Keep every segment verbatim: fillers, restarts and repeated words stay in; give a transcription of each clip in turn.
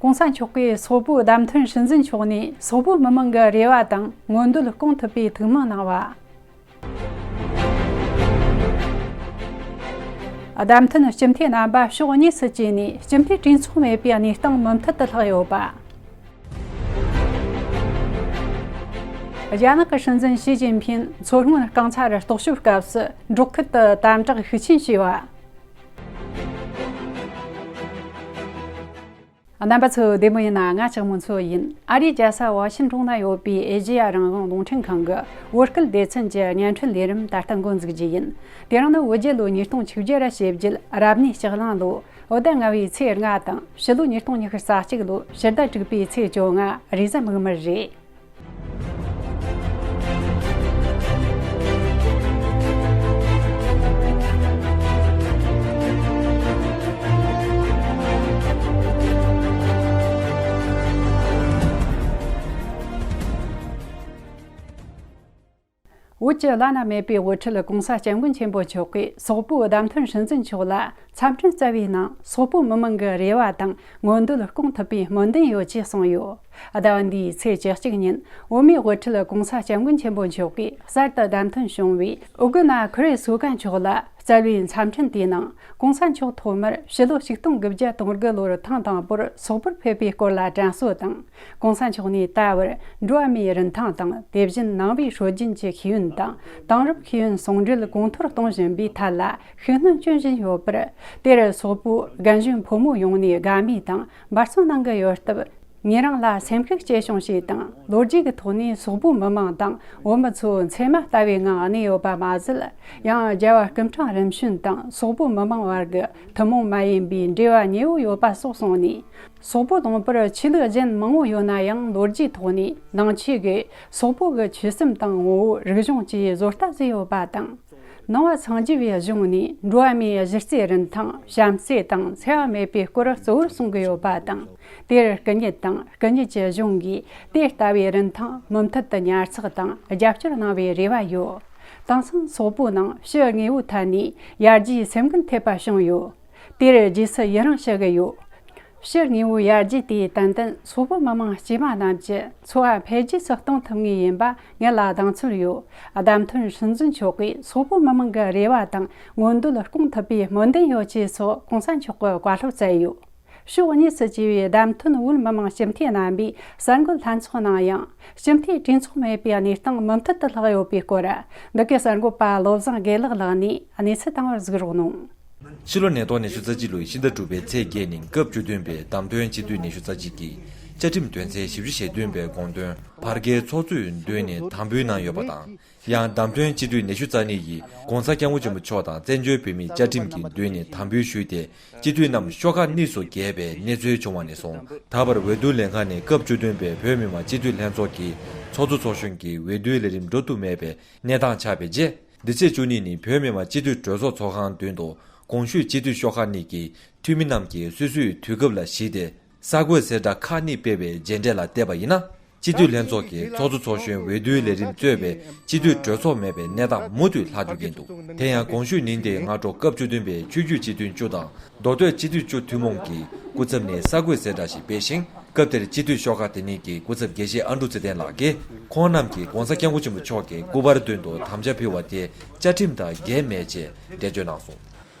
༸གོང་ས་མཆོག་གིས་སོག་པོའི་བདམས་ཐོན་སྲིད་འཛིན་མཆོག་ནས་སོག་པོའི་མི་མང་གི་རེ་བ་དང་མངོན་འདོད་སྐོང་ཐུབ་པའི་ཐུགས་སྨོན་གནང་བ། བདམས་ཐོན་སྤྱི་འཐུས་རྣམ་པ་ཕྱོགས་གཉིས་སུ་གྱེས་ནས་སྤྱི་འཐུས་གྲོས་ཚོགས་མེད་པའི་གནས་སྟངས་མུ་མཐུད་དུ་ལྷག་ཡོད་པ། རྒྱ་ནག་གི་སྲིད་འཛིན་ཞི་ཅིན་ཕིན་མཚོ་སྔོན་རྐང་ཚ་རུ་རྟོག་ཞིབ་སྐབས་སུ་འབྲོག་ཁུལ་དུ་དམ་དྲག་ཤུགས་ཆེན་བྱས་པ། རྣམ་པ་ཚོ་བདེ་མོ་ཡིན་ན། ང་ལྕགས་མོ་མཚོ་ཡིན། ཨ་རིའི་རྒྱལ་ས་ཝ་ཤིན་ཊོན་ན་ཡོད་པའི་ཨེ་ཤེ་ཡ་རང་དབང་རླུང་འཕྲིན་ཁང་གི་བོད་སྐད་སྡེ་ཚན་གྱི་བརྙན་འཕྲིན་ལས་རིམ་ད་ལྟ་འགོ་འཛུགས་རྒྱུ་ཡིན། དེ་རིང་ནི་བོད་རྒྱལ་ལོ་ཉིས་སྟོང་བཅུ་བརྒྱད་ར་བྱེད་བརྒྱད་རབ་གནས་ལྕགས་གླང་ལོ་བོད་ཟླ་ལྔ་བའི་ཚེས་ལྔ་དང་ཕྱི་ལོ་ཉིས་སྟོང་ཉི་ཤུ་རྩ་གཅིག་ལོ་ཕྱི་ཟླ་དྲུག་པའི་ཚེས་བཅོ་ལྔ་རེས་གཟའ་མིག་དམར་རེད། བོད་ཀྱི་བླ་ན་མེད་པའི་དབུ་ཁྲིད་༸གོང་ས་༸སྐྱབས་མགོན་ཆེན་པོ་མཆོག་གིས་སོག་པོའི་བདམས་ཐོན་སྲིད་འཛིན་མཆོག་ལ་འཚམས་འཕྲིན་བསྩལ་བའི་ནང་སོག་པོའི་མི་མང་གི་རེ་བ་དང་མངོན་འདོད་སྐོང་ཐུབ་པའི་སྨོན་འདུན་ཡོད་ཅེས་གསུངས་ཡོད། ཟླ་བ་འདིའི་ཚེས་བཅུ་གཅིག་ཉིན་བོད་མིའི་དབུ་ཁྲིད་༸གོང་ས་༸སྐྱབས་མགོན་ཆེན་པོ་མཆོག་གིས་གསར་དུ་བདམས་ཐོན་བྱུང་བའི་ཨུ་གུ་ན་ཁུ་རེ་སུའུ་ཀན་མཆོག་ལ་བསྩལ་བའི་འཚམས་འཕྲིན་དེའི་ནང་༸གོང་ས་མཆོག་ཐོག་མར་ཕྱི་ལོ་ཆིག་སྟོང་དགུ་བརྒྱ་དོན་དགུ་ལོར་ཐེངས་དང་པོར་སོག་པོར་ཕེབས་པའི་སྐོར་ལ་དྲན་གསོ་དང་། ༸གོང་ས་མཆོག་ནས་ད་བར་འགྲོ་བ་མིའི་རིན་ཐང་དང་། དེ་བཞིན་ནང་པའི་སྲོལ་རྒྱུན་གྱི་ཤེས་ཡོན་དང་། དེང་རབས་ཤེས་ཡོན་ཟུང་འབྲེལ་གོང་མཐོར་གཏོང་བཞིན་པའི་ཐད་ལ་ཤུགས་སྣོན་སྐྱོན་བཞིན་ཡོད་པར། དེར་སོག་པོའི་རྒན་གཞོན་ཕོ་མོ་ཡོངས་ནས་དགའ་མོས་དང་འབད་བརྩོན་གནང་གི་ཡོད་སྟབས། ཉེ་རིང་ལ་སེམས་ཤུགས་སྐྱེད་སྲིང་ཞིག་དང་། ལོ་རྒྱུས་ཀྱི་ཐོག་ནས་སོག་པོའི་མི་མང་དང་བོད་མི་ཚོ་མཚེ་མ་ལྟ་བུའི་ངང་གནས་ཡོད་པ་མ་ཟད། ཡང་རྒྱལ་བ་སྐུ་ཕྲེང་རིམ་བྱོན་དང་སོག་པོའི་མི་མང་བར་གྱི་ཐུན་མོང་མ་ཡིན་པའི་འབྲེལ་བ་ཉེ་བོ་ཡོད་པ་སོགས་གསུངས་ནས། སོག་པོ་ལུང་པར་ཆོས་ལུགས་གཞན་མང་བོ་ཡོད་ན་ཡང་། ལོ་རྒྱུས་ཐོག་ནས་ནང་ཆོས་ཀྱིས་སོག་པོ་གི་ཆོས་སེམས་དང་ངོ་བོ་རིག་གཞུང་བཅས་བཟོ་ལྟ་བཟོས་ཡོད་པ་དང་། ནང་བ་སངས་རྒྱས་པའི་གཞུང་ནས་འགྲོ་བ་མིའི་གཞི་རྩའི་རིན་ཐང་། བྱམས་བརྩེ་དང་འཚེ་བ་མེད་པའི་སྐོར་གཙོ་བོར་གསུང་གི་ཡོད་པ་དང་། དེར་སྐུ་ཉིད་དང་སྐུ་ཉིད་ཀྱི་གཞུང་གིས་དེ་ལྟ་བུའི་རིན་ཐང་མུ་མཐུད་དུ་ཉར་ཚགས་དང་རྒྱབ་སྐྱོར་གནང་བའི་རེ་བ་ཡོད། དེང་སང་སོག་པོའི་ནང་ཕྱི་དངོས་པོའི་ཐད་ནས་ཡར་རྒྱས་སེམས་འགུལ་ཐེབས་པ་བྱུང་ཡོད། དེར་རྗེས་སུ་ཡི་རང་ཞུ་གི་ཡོད། ཕྱི་དངོས་པོའི་ཡར་རྒྱས་དེས་ཏན་ཏན་སོག་པོ་མི་མང་སྐྱེས་མ་རྣམས་ཀྱི་འཚོ་བ་འཕེལ་རྒྱས་སུ་གཏོང་ཐུབ་ངེས་ཡིན་པ་ངེད་ལ་གདེང་ཚོད་ཡོད། བདམས་ཐོན་སྲིད་འཛིན་མཆོག་གིས་སོག་པོ་མི་མང་གི་རེ་བ་དང་མངོན་འདོད་སྐོང་ཐུབ་པའི་སྨོན་འདུན་ཡོད་ཅེས་སོགས་༸གོང་ས་མཆོག་གི་བཀའ་སློབ་སྩལ་ཡོད། ཕྱོགས་གཉིས་སུ་གྱེས་པའི་བདམས་ཐོན་བོད་མི་མང་སྤྱི་འཐུས་རྣམ་པའི་གསར་འགོད་ལྷན་ཚོགས་ནང་ཡང་སྤྱི་འཐུས་གྲོས་ཚོགས་མེད་པའི་གནས་སྟངས་མུ་མཐུད་དུ་ལྷག་ཡོད་པའི་སྐོར། འདི་གའི་གསར་འགོད་པ་བློ་བཟང་དགེ་ལེགས་ལགས་ནས་གནས་ཚུལ་བཏང་བར་གཟིགས་རོགས་གནང་། ཕྱི་ལོ་ཉིས་སྟོང་ཉི་ཤུ་རྩ་གཅིག་ལོའི་ཕྱི་ཟླ་དྲུག་པའི་ཚེས་བརྒྱད་ཉིན་སྐབས་བཅུ་བདུན་པའི་བདམས་ཐོན་སྤྱི་འཐུས་ཉི་ཤུ་རྩ་གཅིག་གིས་བཅའ་ཁྲིམས་དོན་ཚན་བཞི་བཅུ་ཞེ་བདུན་པའི་དགོངས་དོན་བར་བརྒལ་ཚོགས་གཙོས་མདུན་ནས་དམ་འབུལ་གནང་ཡོད་པ་དང་། ཡང་བདམས་ཐོན་སྤྱི་འཐུས་ཉི་ཤུ་རྩ་གཉིས་ཡིས་༸གོང་ས་༸སྐྱབས་མགོན་ཆེན་པོ་མཆོག་དང་བཙན་བྱོལ་བོད་མིའི་བཅའ་ཁྲིམས་ཀྱི་མདུན་ནས་དམ་འབུལ་ཞུས་ཏེ། སྤྱི་འཐུས་རྣམས་ཤོག་ཁག་གཉིས་སུ་གྱེས་པའི་གནས་ཚུལ་བྱུང་བ་ནས་བཟུང་། ད་བར་འོས་བསྡུ་ལེན་ཁང་ནས་སྐབས་བཅུ་བདུན་པའི་བོད་མི་མང་སྤྱི་འཐུས་ལྷན་ཚོགས་ཀྱི་ཚོགས་གཙོ་ཚོགས་གཞོན་གྱི་འོས་བསྡུའི་ལས་རིམ་འགྲོ་ཐུབ་མེད་པའི་གནས་སྟངས་ཆགས་པའི་རྗེས། འདི་ཚེས་བཅུ་གཉིས་ཉིན་བོད་མི་མང་སྤྱི་འཐུས་གྲོས་ཚོགས་ཚོགས་ཁང་མདུན་དུ་གོང་ཞུས་སྤྱི་འཐུས་ཤོག་ཁག་གཉིས་ཀྱི་འཐུས་མི་རྣམས་ཀྱིས་སོ་སོའི་དུས་སྐབས་ལ་གཞིགས་ཏེ། གསར་འགོད་གསལ་བསྒྲགས་ཁག་གཉིས་སྤེལ་བའི་མཇལ་འཕྲད་ལ་བལྟས་པ་ཡིན་ན། སྤྱི་འཐུས་ལྷན་ཚོགས་ཀྱི་ཚོགས་གཙོ་ཚོགས་གཞོན་འོས་བསྡུའི་ལས་རིམ་གཙོས་པའི་སྤྱི་འཐུས་གྲོས་ཚོགས་མེད་པའི་གནས་སྟངས་མུ་མཐུད་ལྷག་བསྡད་ཀྱིན་འདུག་དེ་ཡང་གོང་ཞུས་ཉིན་དེའི་སྔ་དྲོ་སྐབས་བཅུ་བདུན་པའི་ཆོས་བརྒྱུད་སྤྱི་འཐུས་བཅུ་དང་མདོ་སྟོད་སྤྱི་འཐུས་བཅུ་ཐུན་མོང་གི་སྐུ་ཚབ་ནས་གསར་འགོད་གསལ་བསྒྲགས་ཤིག་སྤེལ་ཞིང་། སྐབས་དེར་སྤྱི་འཐུས་ཤོག་ཁག་དེ་གཉིས་ཀྱི་སྐུ་ཚབ་དགེ་བཤེས་ཨ་འབྲུག་ཚེ་བརྟན་ལགས་ཀྱིས། ཁོང་རྣམས་ཀྱིས་༸གོང་ས་༸སྐྱབས་མགོན་ཆེན་པོ་མཆོག་གི་སྐུ་པར་མདུན་དུ་དམ་བཅའ་ཕུལ་བ་དེ་བཅའ་ཁྲིམས་དང་འགལ་མེད་ཅེས་འགྲེལ་བརྗོད་གནང་སོང་།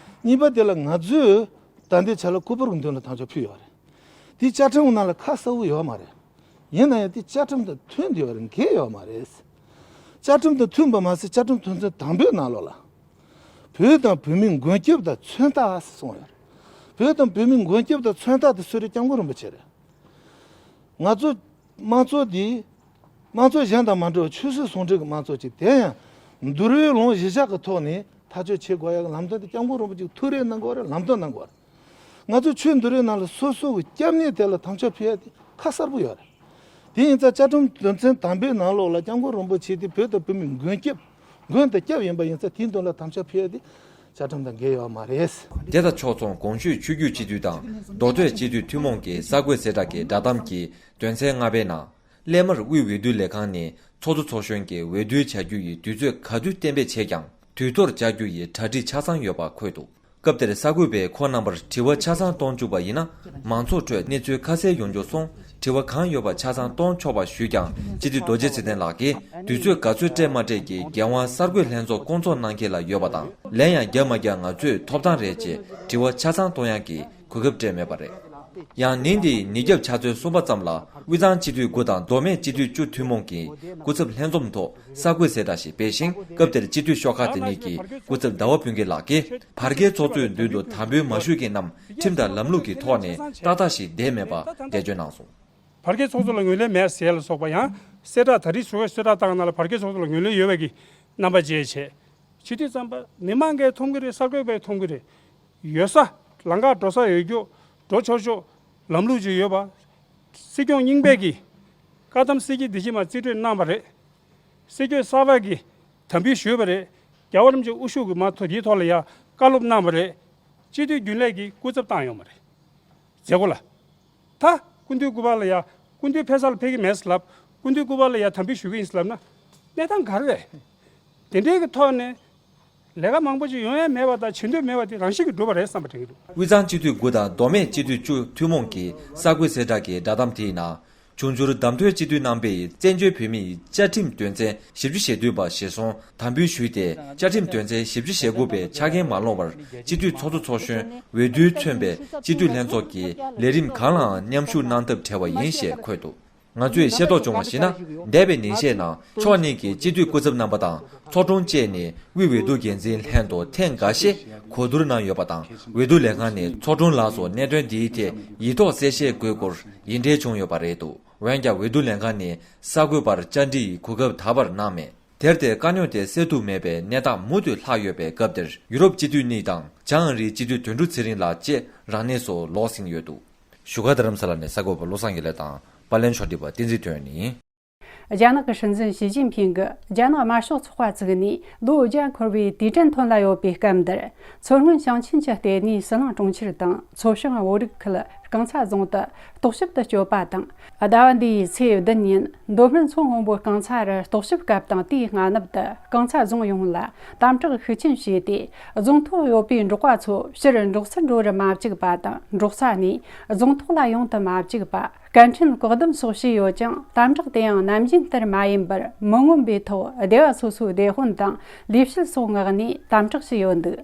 གཉིས་པ་དེ་ལ་ང་ཚོས་ད་ལྟའི་ཆ་ལ་སྐུ་པར་གྱི་མདུན་ལ་དམ་བཅའ་ཕུལ་ཡོད་རེད། དེ་བཅའ་ཁྲིམས་ནང་ལ་ཁ་གསལ་པོ་ཡོད་མ་རེད། ཡིན་ན་ཡང་དེ་བཅའ་ཁྲིམས་དང་མཐུན་བསྡད་ཡོད་རེད། འགལ་ཡོད་མ་རེད། བཅའ་ཁྲིམས་དང་མཐུན་པ་མ་ཟད། བཅའ་ཁྲིམས་དོན་ཚན་དང་པོའི་ནང་ལོགས་ལ། བོད་དང་བོད་མིའི་མགོན་སྐྱབས་དང་མཚོན་རྟགས་གསུངས་ཡོད་རེད། བོད་དང་བོད་མིའི་མགོན་སྐྱབས་དང་མཚོན་རྟགས་དེ་སུ་རེད། སྐྱབས་མགོན་རིན་པོ་ཆེ་རེད། ང་ཚོ་དམངས་གཙོ་འདི། དམངས་གཙོ་གཞན་དང་མ་འདྲ་བར་ཆོས་སྲིད་ཟུང་འབྲེལ་གྱི་དམངས་གཙོ་ཅིག་དེ་ཡང་འདུལ་བའི་ལུང་གཞི་བཞག་གི་ཐོག་ནས་ཐག་གཅོད་བྱེད་དགོས་ཡག་གི་ལམ་སྟོན་དེ་སྐྱབས་མགོན་རིན་པོ་ཆེས་ཐུགས་རེ་གནང་དགོས་རེད། ལམ་སྟོན་གནང་དགོས་རེད། ང་ཚོ་ཆོས་འདུལ་བའི་ནང་ལ་སོ་སོ་གི་སྐྱབས་གནས་དེ་ལ་དམ་བཅའ་ཕུལ་ཡག་དེ་ཁ་གསལ་པོ་ཡོད་རེད། དེ་ཡིན་ཙང་བཅའ་ཁྲིམས་དོན་ཚན་དང་པོའི་ནང་ལོགས་ལ་སྐྱབས་མགོན་རིན་པོ་ཆེ་དེ་བོད་དང་བོད་མིའི་མགོན་སྐྱབས། མགོན་དང་སྐྱབས་ཡིན་པ་ཡིན་ཙང་དེའི་དོན་ལ་དམ་བཅའ་ཕུལ་ཡག་དེ་བཅའ་ཁྲིམས་དང་འགལ་ཡོད་མ་རེད། དེ་དང་ཕྱོགས་མཚུངས་གོང་ཞུས་ཆོས་བརྒྱུད་སྤྱི་འཐུས་དང་མདོ་སྟོད་སྤྱི་འཐུས་ཐུན་མོང་གི་གསར་འགོད་གསལ་བསྒྲགས་ཀྱི་བསྒྲགས་གཏམ་གྱི་དོན་ཚན་ལྔ་པའི་ནང་། སླད་མར་དབུས་འོས་བསྡུ་ལས་ཁང་ནས་ཚོགས་གཙོ་ཚོགས་གཞོན་གྱི་འོས་བསྡུ་བྱ་རྒྱུ་ཡི་དུས་ཚོད་ག་དུས་གཏན་འབེབས་བྱས་ཀྱང་། དུས་ཐོག་བཅར་རྒྱུ་ཡི་གྲ་སྒྲིག་ཆ་ཚང་ཡོད་པ་འཁོད་འདུག་སྐབས་དེར་གསར་འགོད་པས་ཁོང་རྣམ་པར་དྲི་བ་ཆ་ཚང་གཏོང་བཅུག་པ་ཡིན་ན། མང་ཚོགས་ཁྲོད་གནས་ཚུལ་ཁ་གསལ་ཡོང་རྒྱུ་སོང་དྲི་བ་གང་ཡོད་པ་ཆ་ཚང་གཏོང་ཆོག་པ་ཞུས་ཀྱང་། སྤྱི་འཐུས་རྡོ་རྗེ་ཚེ་བརྟན་ལགས་ཀྱིས་དུས་ཚོད་ག་ཚོད་སྤྲད་མ་སྤྲད་ཀྱི་འགན་དབང་གསར་འགོད་ལྷན་ཚོགས་བསྐོང་ཚོགས་གནང་མཁན་ལ་ཡོད་པ་དང་། ལན་ཡང་བརྒྱབ་མ་བརྒྱབ་ང་ཚོས་ཐོབ་ཐང་རེད་ཅེས་དྲི་བ་ཆ་ཚང་གཏོང་ཡག་གི་གོ་སྐབས་སྤྲད་མེད་པ་རེད། ཡང་ཉིན་དེའི་ཉིན་རྒྱབ་ཕྱག་ཚོད་གསུམ་པ་ཙམ་ལ། དབུས་གཙང་སྤྱི་འཐུས་དགུ་དང་མདོ་སྨད་སྤྱི་འཐུས་བཅུ་ཐུན་མོང་གི་སྐུ་ཚབ་ལྷན་འཛོམས་ཐོག་གསར་འགོད་གསལ་བསྒྲགས་ཤིག་སྤེལ་ཞིང་། སྐབས་དེར་སྤྱི་འཐུས་ཤོག་ཁག་དེ་གཉིས་ཀྱི་སྐུ་ཚབ་ཟླ་བ་ཕུན་སྐྱིད་ལགས་ཀྱིས། བར་བརྒལ་ཚོགས་གཙོའི་མདུན་དུ་དམ་འབུལ་མ་ཞུ་མཁན་རྣམས་ཁྲིམས་དང་ལམ་ལུགས་ཀྱི་ཐོག་ནས་ཏག་ཏག་ཞིག་བསྡད་མེད་པ་འགྲེལ་བརྗོད་གནང་སོང་། བར་བརྒལ་ཚོགས་གཙོ་ལ་ངོས་ལེན་མེད་ཟེར་ལ་སོགས་པ་ཡང་གསལ་བསྒྲགས། ད་རེས་ཞུ་བའི་གསལ་བསྒྲགས་བཏང་ནང་ལ་བར་བརྒལ་ཚོགས་གཙོ་ལ་ངོས་ལེན་ཡོད་པའི་གི་རྣམ་པ་བྱས་བྱས། སྤྱི་འཐུས་ཙམ་པ་མི་མང་གིས་མཐོང་གི་རེད། གསར་འགོད་པས་མཐོང་གི་རེད། ཡོད་ས། ལམ་ཁ་འགྲོ་ས་ཡོད་རྒྱུ། འགྲོ་ཆོག་ཆོག་ལམ་ལུགས་ཅིག་ཡོད་པ། སྲིད་སྐྱོང་རྙིང་པས་ཀྱིས་བཀའ་གདམས་སྲིད་སྐྱིད་འདི་ཕྱི་མ་རྩིས་སྤྲོད་གནང་བ་རེད། སྲིད་སྐྱོང་གསར་པ་གིས་དམ་འབུལ་ཞུས་པ་རེད། རྒྱལ་བ་རིན་པོ་ཆེ་དབུ་བཞུགས་ཀྱི་མ་ཐོག་དེའི་ཐོག་ལ་ཡ་བཀའ་སློབ་གནང་བ་རེད། སྤྱི་འཐུས་རྒྱུན་ལས་ཀྱིས་སྐུ་ཚབ་བཏང་ཡོད་མ་རེད། མཛད་སྒོ་ལ། ད་སྐུ་མདུན་སྐུ་པར་ལ་ཡ། སྐུ་མདུན་ཕེབས་ས་ལ་ཕེབས་ཀྱི་མེད་ཟེར་ལབ། སྐུ་མདུན་སྐུ་པར་ལ་ཡ་དམ་འབུལ་ཞུ་གི་ཡིན་ཟེར་ལབ་ན། གནས་སྟངས་ག་རེ་རེད། དེ་འདྲའི་གི་ཐོག་ནས་ལས་ཀ་མང་པོ་ཞིག་ཡོང་ཡ་མེད་པ་དང་བྱེད་འདོད་མེད་པ་དེ་རང་བཞིན་གྱིས་འགྲུབ་པ་རེད་བསམ་པ་དྲན་གྱི་འདུག་དབུས་གཙང་སྤྱི་འཐུས་དགུ་དང་མདོ་སྨད་སྤྱི་འཐུས་བཅུ་ཐུན་མོང་གི་གསར་འགོད་གསལ་བསྒྲགས་ཀྱི་བསྒྲགས་གཏམ་དེའི་ནང་། འབྱུང་འགྱུར་གདམ་ཐོན་སྤྱི་འཐུས་རྣམ་པས་བཙན་བྱོལ་བོད་མིའི་བཅའ་ཁྲིམས་དོན་ཚན་ཞེ་བདུན་པ་གཞིར་བཟུང་དམ་འབུལ་ཞུས་ཏེ། བཅའ་ཁྲིམས་དོན་ཚན་ཞེ་བདུན་པའི་ཆ་རྐྱེན་མ་ལོངས་པར་སྤྱི་འཐུས་ཚོགས་གཙོ་ཚོགས་གཞོན་འོས་བསྡུ་མཚོན་པའི་སྤྱི་འཐུས་ལྷན་ཚོགས་ཀྱི་ལས་རིམ་གང་ལའང་མཉམ་ཞུགས་གནང་ཐབས་བྲལ་བ་ཡིན་ཞེས་འཁོད་འདུག་ང་ཚོས་ཤེས་རྟོགས་བྱུང་བར་གཞིགས་ན། འདས་པའི་ཉིན་ཤས་ནང་ཕྱོགས་གཉིས་ཀྱི་སྤྱི་འཐུས་སྐུ་ཚབ་རྣམ་པ་དང་ཚོགས་དྲུང་བཅས་ནས་དབུས་འོས་བསྡུ་འགན་འཛིན་ལྷན་དུ་ཐེངས་འགའ་ཤས་གོ་བསྡུར་གནང་ཡོད་པ་དང་། འོས་བསྡུ་ལས་ཁང་ནས་ཚོགས་དྲུང་ལགས་སུ་གནད་དོན་འདིའི་ཐད་ཡིག་ཐོག་གསལ་བཤད་དགོས་སྐོར་ཡིག་འབྲེལ་བྱུང་ཡོད་པ་རེད་འདུག་འོན་ཀྱང་འོས་བསྡུ་ལས་ཁང་ནས་གསར་འགོད་པར་བཅར་འདྲིའི་གོ་སྐབས་ད་བར་གནང་མེད། དེར་བརྟེན་དཀའ་རྙོག་དེ་སེལ་ཐུབ་མེད་པའི་གནས་སྟངས་མུ་མཐུད་ལྷག་ཡོད་པའི་སྐབས་འདིར། ཡུ་རོབ་སྤྱི་འཐུས་གཉིས་དང་བྱང་ཨ་རིའི་སྤྱི་འཐུས་དོན་གྲུབ་ཚེ་རིང་ལགས་བཅས་རང་གནས་སུ་ལོག་ཟིན་ཡོད་འདུག་བཞུགས་སྒར་རྡ་རམ་ས་ལ་ནས་གསར་འགོད་པ་བློ་བཟང་དགེ་ལེགས་དང་པར་ལེན་ཕྱོགས་སྒྲིག་པ་བསྟན་འཛིན་དོན་ཡིན། རྒྱ་ནག་གི་སྲིད་འཛིན་ཞི་ཅིན་ཕིང་གིས་རྒྱ་ནག་དམར་ཤོག་ཚོགས་པ་བཙུགས་ནས་ལོ་བརྒྱ་འཁོར་བའི་དུས་དྲན་ཐོན་ལ་ཡོད་པའི་སྐབས་འདིར། མཚོ་སྔོན་ཞིང་ཆེན་གྱི་ལྟེ་གནས་ཟི་ལིང་གྲོང་ཁྱེར་དང་མཚོ་བྱང་བོད་རིགས་ཁུལ་རྐང་ཚ་རྫོང་དུ་རྟོག་ཞིབ་ཏུ་བསྐྱོད་པ་དང་། ཟླ་བ་འདིའི་ཚེས་བདུན་ཉིན་མདོ་སྨད་མཚོ་སྔོན་པོའི་རྐང་ཚ་རུ་རྟོག་ཞིབ་སྐབས་དང་དེའི་སྔ་ནུབ་ཏུ་རྐང་ཚ་རྫོང་ཡོངས་ལ་དམ་དྲག་ཤུགས་ཆེན་བྱས་ཏེ། རྫོང་ཐོག་ཡོད་པའི་འབྲོག་པ་ཚོ་ཕྱིར་འབྲོག་སར་འགྲོ་རུ་མ་བཅུག་པ་དང་། འབྲོག་ས་ནས་རྫོང་ཐོག་ལ་ཡོང་དུ་མ་བཅུག་པ། སྐད་འཕྲིན་བཀག་སྡོམ་སོགས་བྱས་ཡོད་ཀྱང་། དམ་དྲག་དེ་ཡང་ནམ་རྒྱུན་ལྟར་མ་ཡིན་པར་མི་མངོན་པའི་ཐོག་སྡེ་བ་སོ་སོའི་སྡེ་དཔོན་དང་ལས་བྱེད་སོགས་མངགས་ནས་དམ་དྲག་བྱས་ཡོད་འདུག་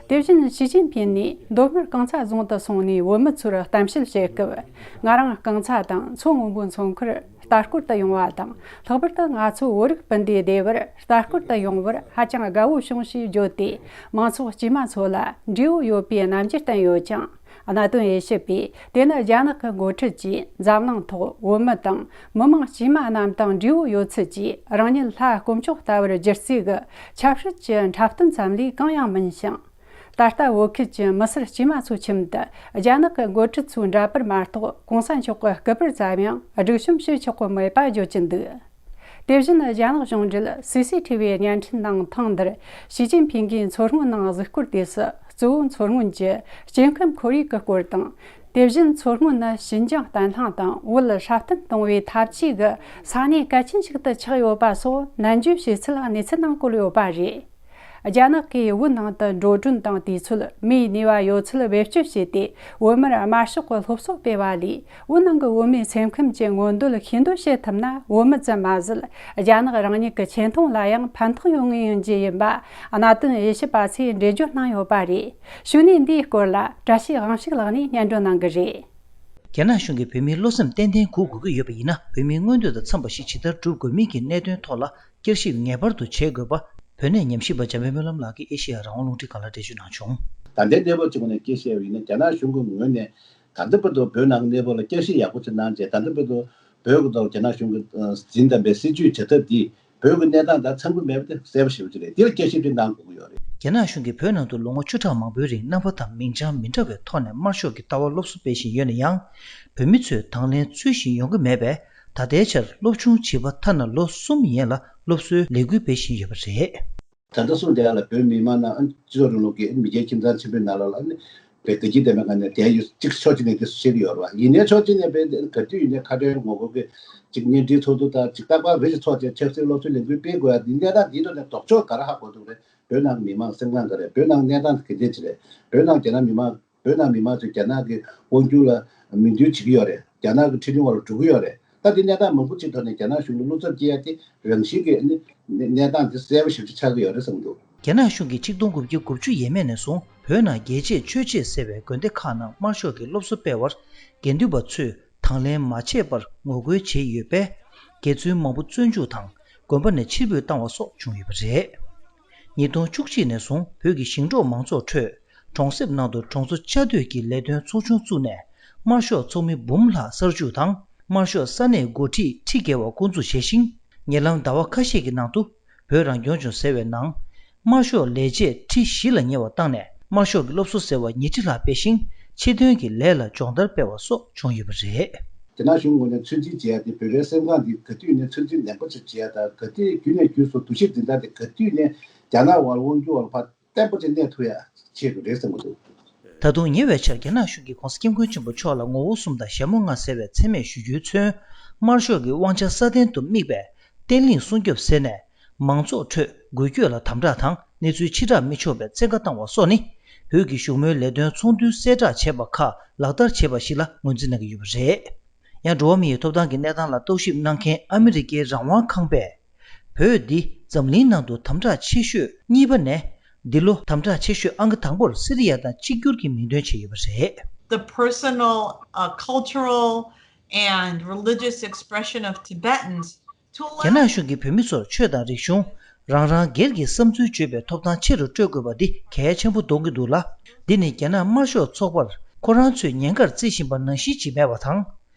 དེ་བཞིན་ཞི་ཅིན་ཕིན་ནས་མདོ་སྨད་རྐང་ཚ་རྫོང་དུ་སོང་ནས་བོད་མི་ཚོར་གཏམ་བཤད་བྱེད་སྐབས། ང་རང་རྐང་ཚ་དང་མཚོ་སྔོན་པོའི་མཚོ་ཁུལ་ལྟ་སྐོར་དུ་ཡོང་བ་དང་། ལྷག་པར་དུ་ང་ཚོ་བོད་རིགས་སྤུན་ཟླའི་སྡེ་བར་ལྟ་སྐོར་དུ་ཡོང་བར་ཧ་ཅང་དགའ་བོ་བྱུང་ཞེས་བརྗོད་དེ། མང་ཚོགས་དཀྱུས་མ་ཚོ་ལ་འབྲས་བུ་ཡོད་པའི་རྣམ་འགྱུར་བསྟན་ཡོད་ཀྱང་། གནད་དོན་དབྱེ་ཞིབ་པས། དེ་ནི་རྒྱ་ནག་གི་འགོ་ཁྲིད་ཀྱིས་འཛམ་གླིང་ཐོག་བོད་མི་དང་མི་མང་དཀྱུས་མ་རྣམས་དང་འབྲས་བུ་ཡོད་ཚུལ་གྱིས་རང་ཉིད་ལྷ་དཀོན་མཆོག་ལྟ་བུར་བསྒྱུར་རྩིས་ཀྱི་ཆབ་སྲིད་ཀྱི་འཁྲབ་སྟོན་ཙམ་ལས་གང་ཡང་མིན་ཞིང་། ད་ལྟ་བོད་ཁུལ་གྱི་མི་སེར་དཀྱུས་མ་ཚོའི་ཁྱིམ་དུ་རྒྱ་ནག་གི་འགོ་ཁྲིད་ཚོའི་འདྲ་པར་མ་གཏོགས་གོང་ས་མཆོག་གི་སྐུ་པར་ཙམ་ཡང་སྒྲིག་གཤོམ་བྱེད་ཆོག་གི་མེད་པ་བརྗོད་ཀྱི་འདུག་དེ་བཞིན་རྒྱ་ནག་གཞུང་འབྲེལ་སི་སི་ཐི་བིའི་བརྙན་འཕྲིན་ནང་ཐེངས་འདིར་ཞི་ཅིན་ཕིང་གིས་མཚོ་སྔོན་ནང་གཟིགས་སྐོར་དུས་སུ། གཙོ་བོ་མཚོ་སྔོན་གྱི་སྐྱེ་ཁམས་ཁོར་ཡུག་གི་སྐོར་དང་། དེ་བཞིན་མཚོ་སྔོན་ནི་ཞིན་ཅང་བརྟན་ལྷིང་དང་བོད་སྲ་བརྟན་གཏོང་བའི་འཐབ་ཇུས་ཀྱི་ས་གནས་གལ་ཆེན་ཞིག་ཏུ་ཆགས་ཡོད་པ་སོགས་ནན་བརྗོད་བྱས་ཚུལ་གནས་ཚུལ་ནང་བཀོད་ཡོད་པ་རེད། རྒྱ་ནག་གིས་བོད་ནང་དུ་འགྲོ་གྲོན་དང་དུས་ཚོད་མིའི་ནུས་པ་ཡོད་ཚད་བེད་སྤྱོད་བྱས་ཏེ། བོད་མིར་དམར་ཤོག་གི་སློབ་གསོ་སྤེལ་བ་ལས། བོད་ནང་གི་བོད་མིའི་སེམས་ཁམས་ཀྱི་མངོན་འདོད་ཤེས་འདོད་བྱེད་ཐུབ་ན། བོད་མི་ཙམ་མ་ཟད། རྒྱ་ནག་རང་ཉིད་ཀྱི་ཆེ་མཐོང་ལ་ཡང་ཕན་ཐོགས་ཡོང་ངེས་ཡིན་རྒྱུ་ཡིན་པ། གནད་དོན་དབྱེ་ཞིབ་པ་ཚོས་འགྲེལ་བརྗོད་གནང་ཡོད་པ་རེད། ཞུ་ནས་འདིའི་སྐོར་ལ་བཀྲ་ཤིས་དབང་ཕྱུག་ལགས་ནས་སྙན་སྒྲོན་གནང་གི་རེད། རྒྱ་ནག་གཞུང་གིས་བོད་མིའི་བློ་སེམས་ཏན་ཏན་འགུག་དགོས་ཀྱི་ཡོད་པ་ཡིན་ན། བོད་མིའི་མངོན་འདོད་དང་འཚམས་པ་ཞིག་ཇི་ལྟར་སྒྲུབ་དགོས་མིན་གྱི་གནད་དོན་ཐོག་ལ། བསྐྱར་ཞིབ་ངེས་པར་དུ་བྱེད་དགོས་པ། བོད་གནས་ཉམས་ཞིབ་པ་འཇམ་དཔལ་སྨོན་ལམ་ལགས་ཀྱིས་ཨེ་ཤེ་ཡ་རང་དབང་རླུང་འཕྲིན་ཁང་ལ་འགྲེལ་བརྗོད་གནང་བྱུང་། ད་ལྟའི་གནས་བབ་ཅིག་ནས་སྐད་ཆ་བཤད་པ་ཡིན་ན། རྒྱ་ནག་གཞུང་གི་ངོས་ནས་ད་ལྟ་བར་དུ་བོད་ནང་གི་གནས་བབ་ལ་བསྐྱར་ཞིབ་ཡག་པོ་ཅིག་གནང་རྗེས། ད་ལྟ་བར་དུ་བོད་ཀྱི་ཐོག་རྒྱ་ནག་གཞུང་གིས་འཛིན་བསྡད་པའི་སྲིད་བྱུས་བྱ་ཐབས་འདིས་བོད་ཀྱི་གནས་སྟངས་དང་འཚམ་གྱི་མེད་པ་དེ་གསལ་པོ་ཞེ་པོ་ཅིག་རེད། འདི་ལ་བསྐྱར་ཞིབ་ཅིག་གནང་དགོས་ཀྱི་ཡོད་རེད། རྒྱ་ནག་གཞུང་གིས་བོད་ནང་དུ་ལོ་ངོ་བཅུ་ཕྲག་མང་པོའི་རིང་རྣམ་པ་དང་མིང་བྱང་མི་འདྲ་བའི་ཐོག་ནས་དམར་ཤོག་གི་ལྟ་བ་སློབ་གསོ་སྤེལ་བཞིན་ཡོད་ན་ཡང་། བོད་མི་ཚོས་དང་ལེན་འཚོལ་བཞིན་ཡོང་གི་མེད་པས། ད་ལྟའི་ཆར་སློབ་ཆུང་བྱིས་པ་ཐ་ན་ལོ་གསུམ་ཡན་ལ་སློབ་གསོའི་ལས་འགུལ་སྤེལ་བཞིན་ཡོད་པ་རེད། ད་ལྟ་གསུངས་དེ་ལ་བོད་མི་མང་ནང་སྤྱི་ཚོགས་རིང་ལུགས་ཀྱི་མི་སྒེར་ཁྱིམ་ཚང་ཆེན་པོའི་ནང་ལོགས་ལ་ནི་བོད་དགའ་སྐྱིད་ལྡན་པའི་ངང་ནས་བསྡད་ཡོད་ཅིག་ཕྱོགས་གཅིག་ནས་དེ་བཤད་ཀྱི་ཡོད་རེད་བ། ཡིན་ནའི་ཕྱོགས་གཅིག་ནས་བོད་ག་དུས་ཡིན་ནའི་ཁ་བྲལ་ངོ་རྒོལ་གྱི་ཅིག་བརྙན་འཕྲིན་ཚོགས་འདུ་དང་ཅིག་རྟག་པར་རེ་ཞིག་ཚོགས་བྱས་ཆབ་སྲིད་སློབ་གསོའི་ལས་འགུལ་སྤེལ་དགོས་ཡ་འདི་གནས་སྟངས་འདིའི་ཐོག་ནས་ལྡོག་ཕྱོགས་ག་རེ་ཧ་གོ་ཐུབ་རེད། བོད་ནང་མི་མང་སེམས་ཁམས་ག་རེད། བོད་ནང་གནས་སྟངས་ག་འདྲས་ཅིག་རེད། བོད་ནང་རྒྱ་ནག་མི་མང་བོད་ནང་མི་མང་ཚོས་རྒྱ་ནག་གི་དབང་སྒྱུར་ལ་མོས་མཐུན་བྱེད་ཀྱི་ཡོད་རེད། རྒྱ་ནག་གི་ཁྲིམས་དབང་ལ་འགྲོ་གི་ཡོད་རེད། ད་དེ་གནས་སྟངས་མང་པོ་ཅིག་ཐོག་ནས་རྒྱ་ནག་གཞུང་ལ་བློ་འཚབ་སྐྱེ་ཡ་དེ་རང་བཞིན་གྱི་ནི་གནས་སྟངས་དེ་གསལ་པོ་ཞེ་པོ་ཅིག་ཆགས་ཀྱི་ཡོད་རེད་བསམ་གྱི་འདུག། རྒྱ་ནག་གཞུང་གིས་ཆིག་སྟོང་དགུ་བརྒྱ་དགུ་བཅུ་ཡས་མས་ནས་བཟུང་བོད་ནང་རྒྱལ་གཅེས་ཆོས་གཅེས་ཟེར་བའི་དགོན་སྡེ་ཁག་ནང་དམར་ཤོག་གི་སློབ་གསོ་སྤེལ་བར་དགེ་འདུན་པ་ཚོས་དང་ལེན་མ་བྱས་པར་ངོ་རྒོལ་བྱས་ཡོད་པས། དགེ་ཚུལ་མང་པོ་བཙོན་འཇུག་དང་དགོན་པ་ནས་ཕྱིར་འབུད་བཏང་བ་སོགས་བྱུང་ཡོད་པ་རེད། ཉིས་སྟོང་བཅུ་གཅིག་ནས་བཟུང་བོད་ཀྱི་ཞིང་འབྲོག་མང་ཚོགས་ཁྲོད་གྲོང་གསེབ་ནང་དུ་གྲོང་ཚོ་བཅའ་སྡོད་ཀྱི་ལས་དོན་ཚོགས་ཆུང་བཙུགས་ནས་དམར་ཤོག་ཚོགས་མི་འབུམ་ལྷག་གསར་འཇུག་དང་། དམར་ཤོག་ས་གནས་འགོ་ཁྲིད་ཁྲི་བརྒལ་བ་བསྐོ་འཛུགས་བྱས་ཤིང་། ཉེ་ལམ་ཟླ་བ་ཁ་ཤས་ཀྱི་ནང་དུ་བོད་རང་སྐྱོང་ལྗོངས་ཟེར་བའི་ནང་དམར་ཤོག་ལས་བྱེད་ཁྲི་བཞི་ལ་ཉེ་བ་བཏང་ནས་དམར་ཤོག་གི་སློབ་གསོ་ཟེར་བ་ཉིས་ཁྲི་ལྷག་སྤེལ་ཞིང་ཕྱི་དོན་གྱི་ལས་ལ་སྦྱོང་བརྡར་སྤེལ་བ་སོགས་བྱུང་ཡོད་པ་རེད། རྒྱ་ནག་གཞུང་ངོས་ནས་ཚོད་འཛིན་བྱེད་ཡ་དེ་བོད་རའི་སེམས་ཁམས་འདི་ག་དུས་ནས་ཚོད་འཛིན་ནན་པོ་ཞིག་བྱེད་ཡ་དང་། ག་དུས་རྒྱུན་ནས་རྒྱུན་སུ་འདུ་ཤེས་འཛིན་སྟངས་དེ་ག་དུས་ནས་རྒྱ་ནག་བར་དབང་སྒྱུར་བར་ཕར་བརྟན་པོ་ཅིག་གནས་ཐུབ་ཡ་ཆེད་དུ་རེད་བསམ་གྱི་འདུག། ད་དུང་ཉེ་བའི་ཆར་རྒྱ་ནག་གཞུང་གིས་༸གོང་ས་༸སྐྱབས་མགོན་ཆེན་པོ་མཆོག་ལ་ངོ་བོ་གསུམ་དང་ཞྭ་མོ་ལྔ་ཟེར་བའི་མཚན་སྨད་ཞུ་རྒྱུའི་ཚུན། དམར་ཤོག་གི་དབང་ཆ་སྲ་བརྟན་དུ་དམིགས་པའི་བརྟན་ལྷིང་སྲུང་སྐྱོབ་ཟེར་ནས། མང་ཚོགས་ཁྲོད་འགུལ་སྐྱོད་ལ་དམ་དྲག་དང་གནས་ཚུལ་ཕྱིར་བསྒྲགས་མི་ཆོག་པའི་བཙན་བཀའ་བཏང་བ་སོགས་ནི། བོད་ཀྱི་བཞུགས་མོལ་ལས་དོན་ཚོགས་འདུའི་གསལ་བསྒྲགས་བྱས་པ་ཁག་ལག་བསྟར་བྱས་པ་ཞིག་ལ་ངོས་འཛིན་གནང་གི་ཡོད་པ་རེད། ཡང་འགྲོ་བ་མིའི་ཐོབ་ཐང་གི་གནས་སྟངས་ལ་རྟོག་ཞིབ་གནང་མཁན་ཨ་མི་རི་ཀའི་རང་དབང་ཁང་པས། བོད་འདི་འཛམ་གླིང་ནང་དུ་དམ་དྲག་ཆེ་ཤོས་གཉིས་པ་ནས། འདི་ལོ་དམ་དྲག་ཆེ་ཤོས་ཨང་ཀི་དང་པོར་སི་རི་ཡ་དང་གཅིག་གྱུར་གྱི་མིང་འདོན་བྱས་ཡོད་པ་རེད། The personal, uh, cultural and religious expression of Tibetans to རྒྱ་ནག་གཞུང་གིས་བོད་མི་ཚོར་ཆོས་དང་རིག་གཞུང་། རང་རང་སྒེར་གྱི་བསམ་ཚུལ་བརྗོད་པའི་ཐོབ་ཐང་ཆེ་རུ་སྤྲོད་དགོས་པ་འདི་གལ་ཆེན་པོ་མཐོང་གི་འདུག་ལ། འདི་ནི་རྒྱ་ནག་དམར་ཤོག་ཚོགས་པར་ཁོ་རང་ཚོས་ཉེན་ཁར་བརྩི་བཞིན་པ་ནང་བཞིན་ཅིག་མེད་པ་དང་།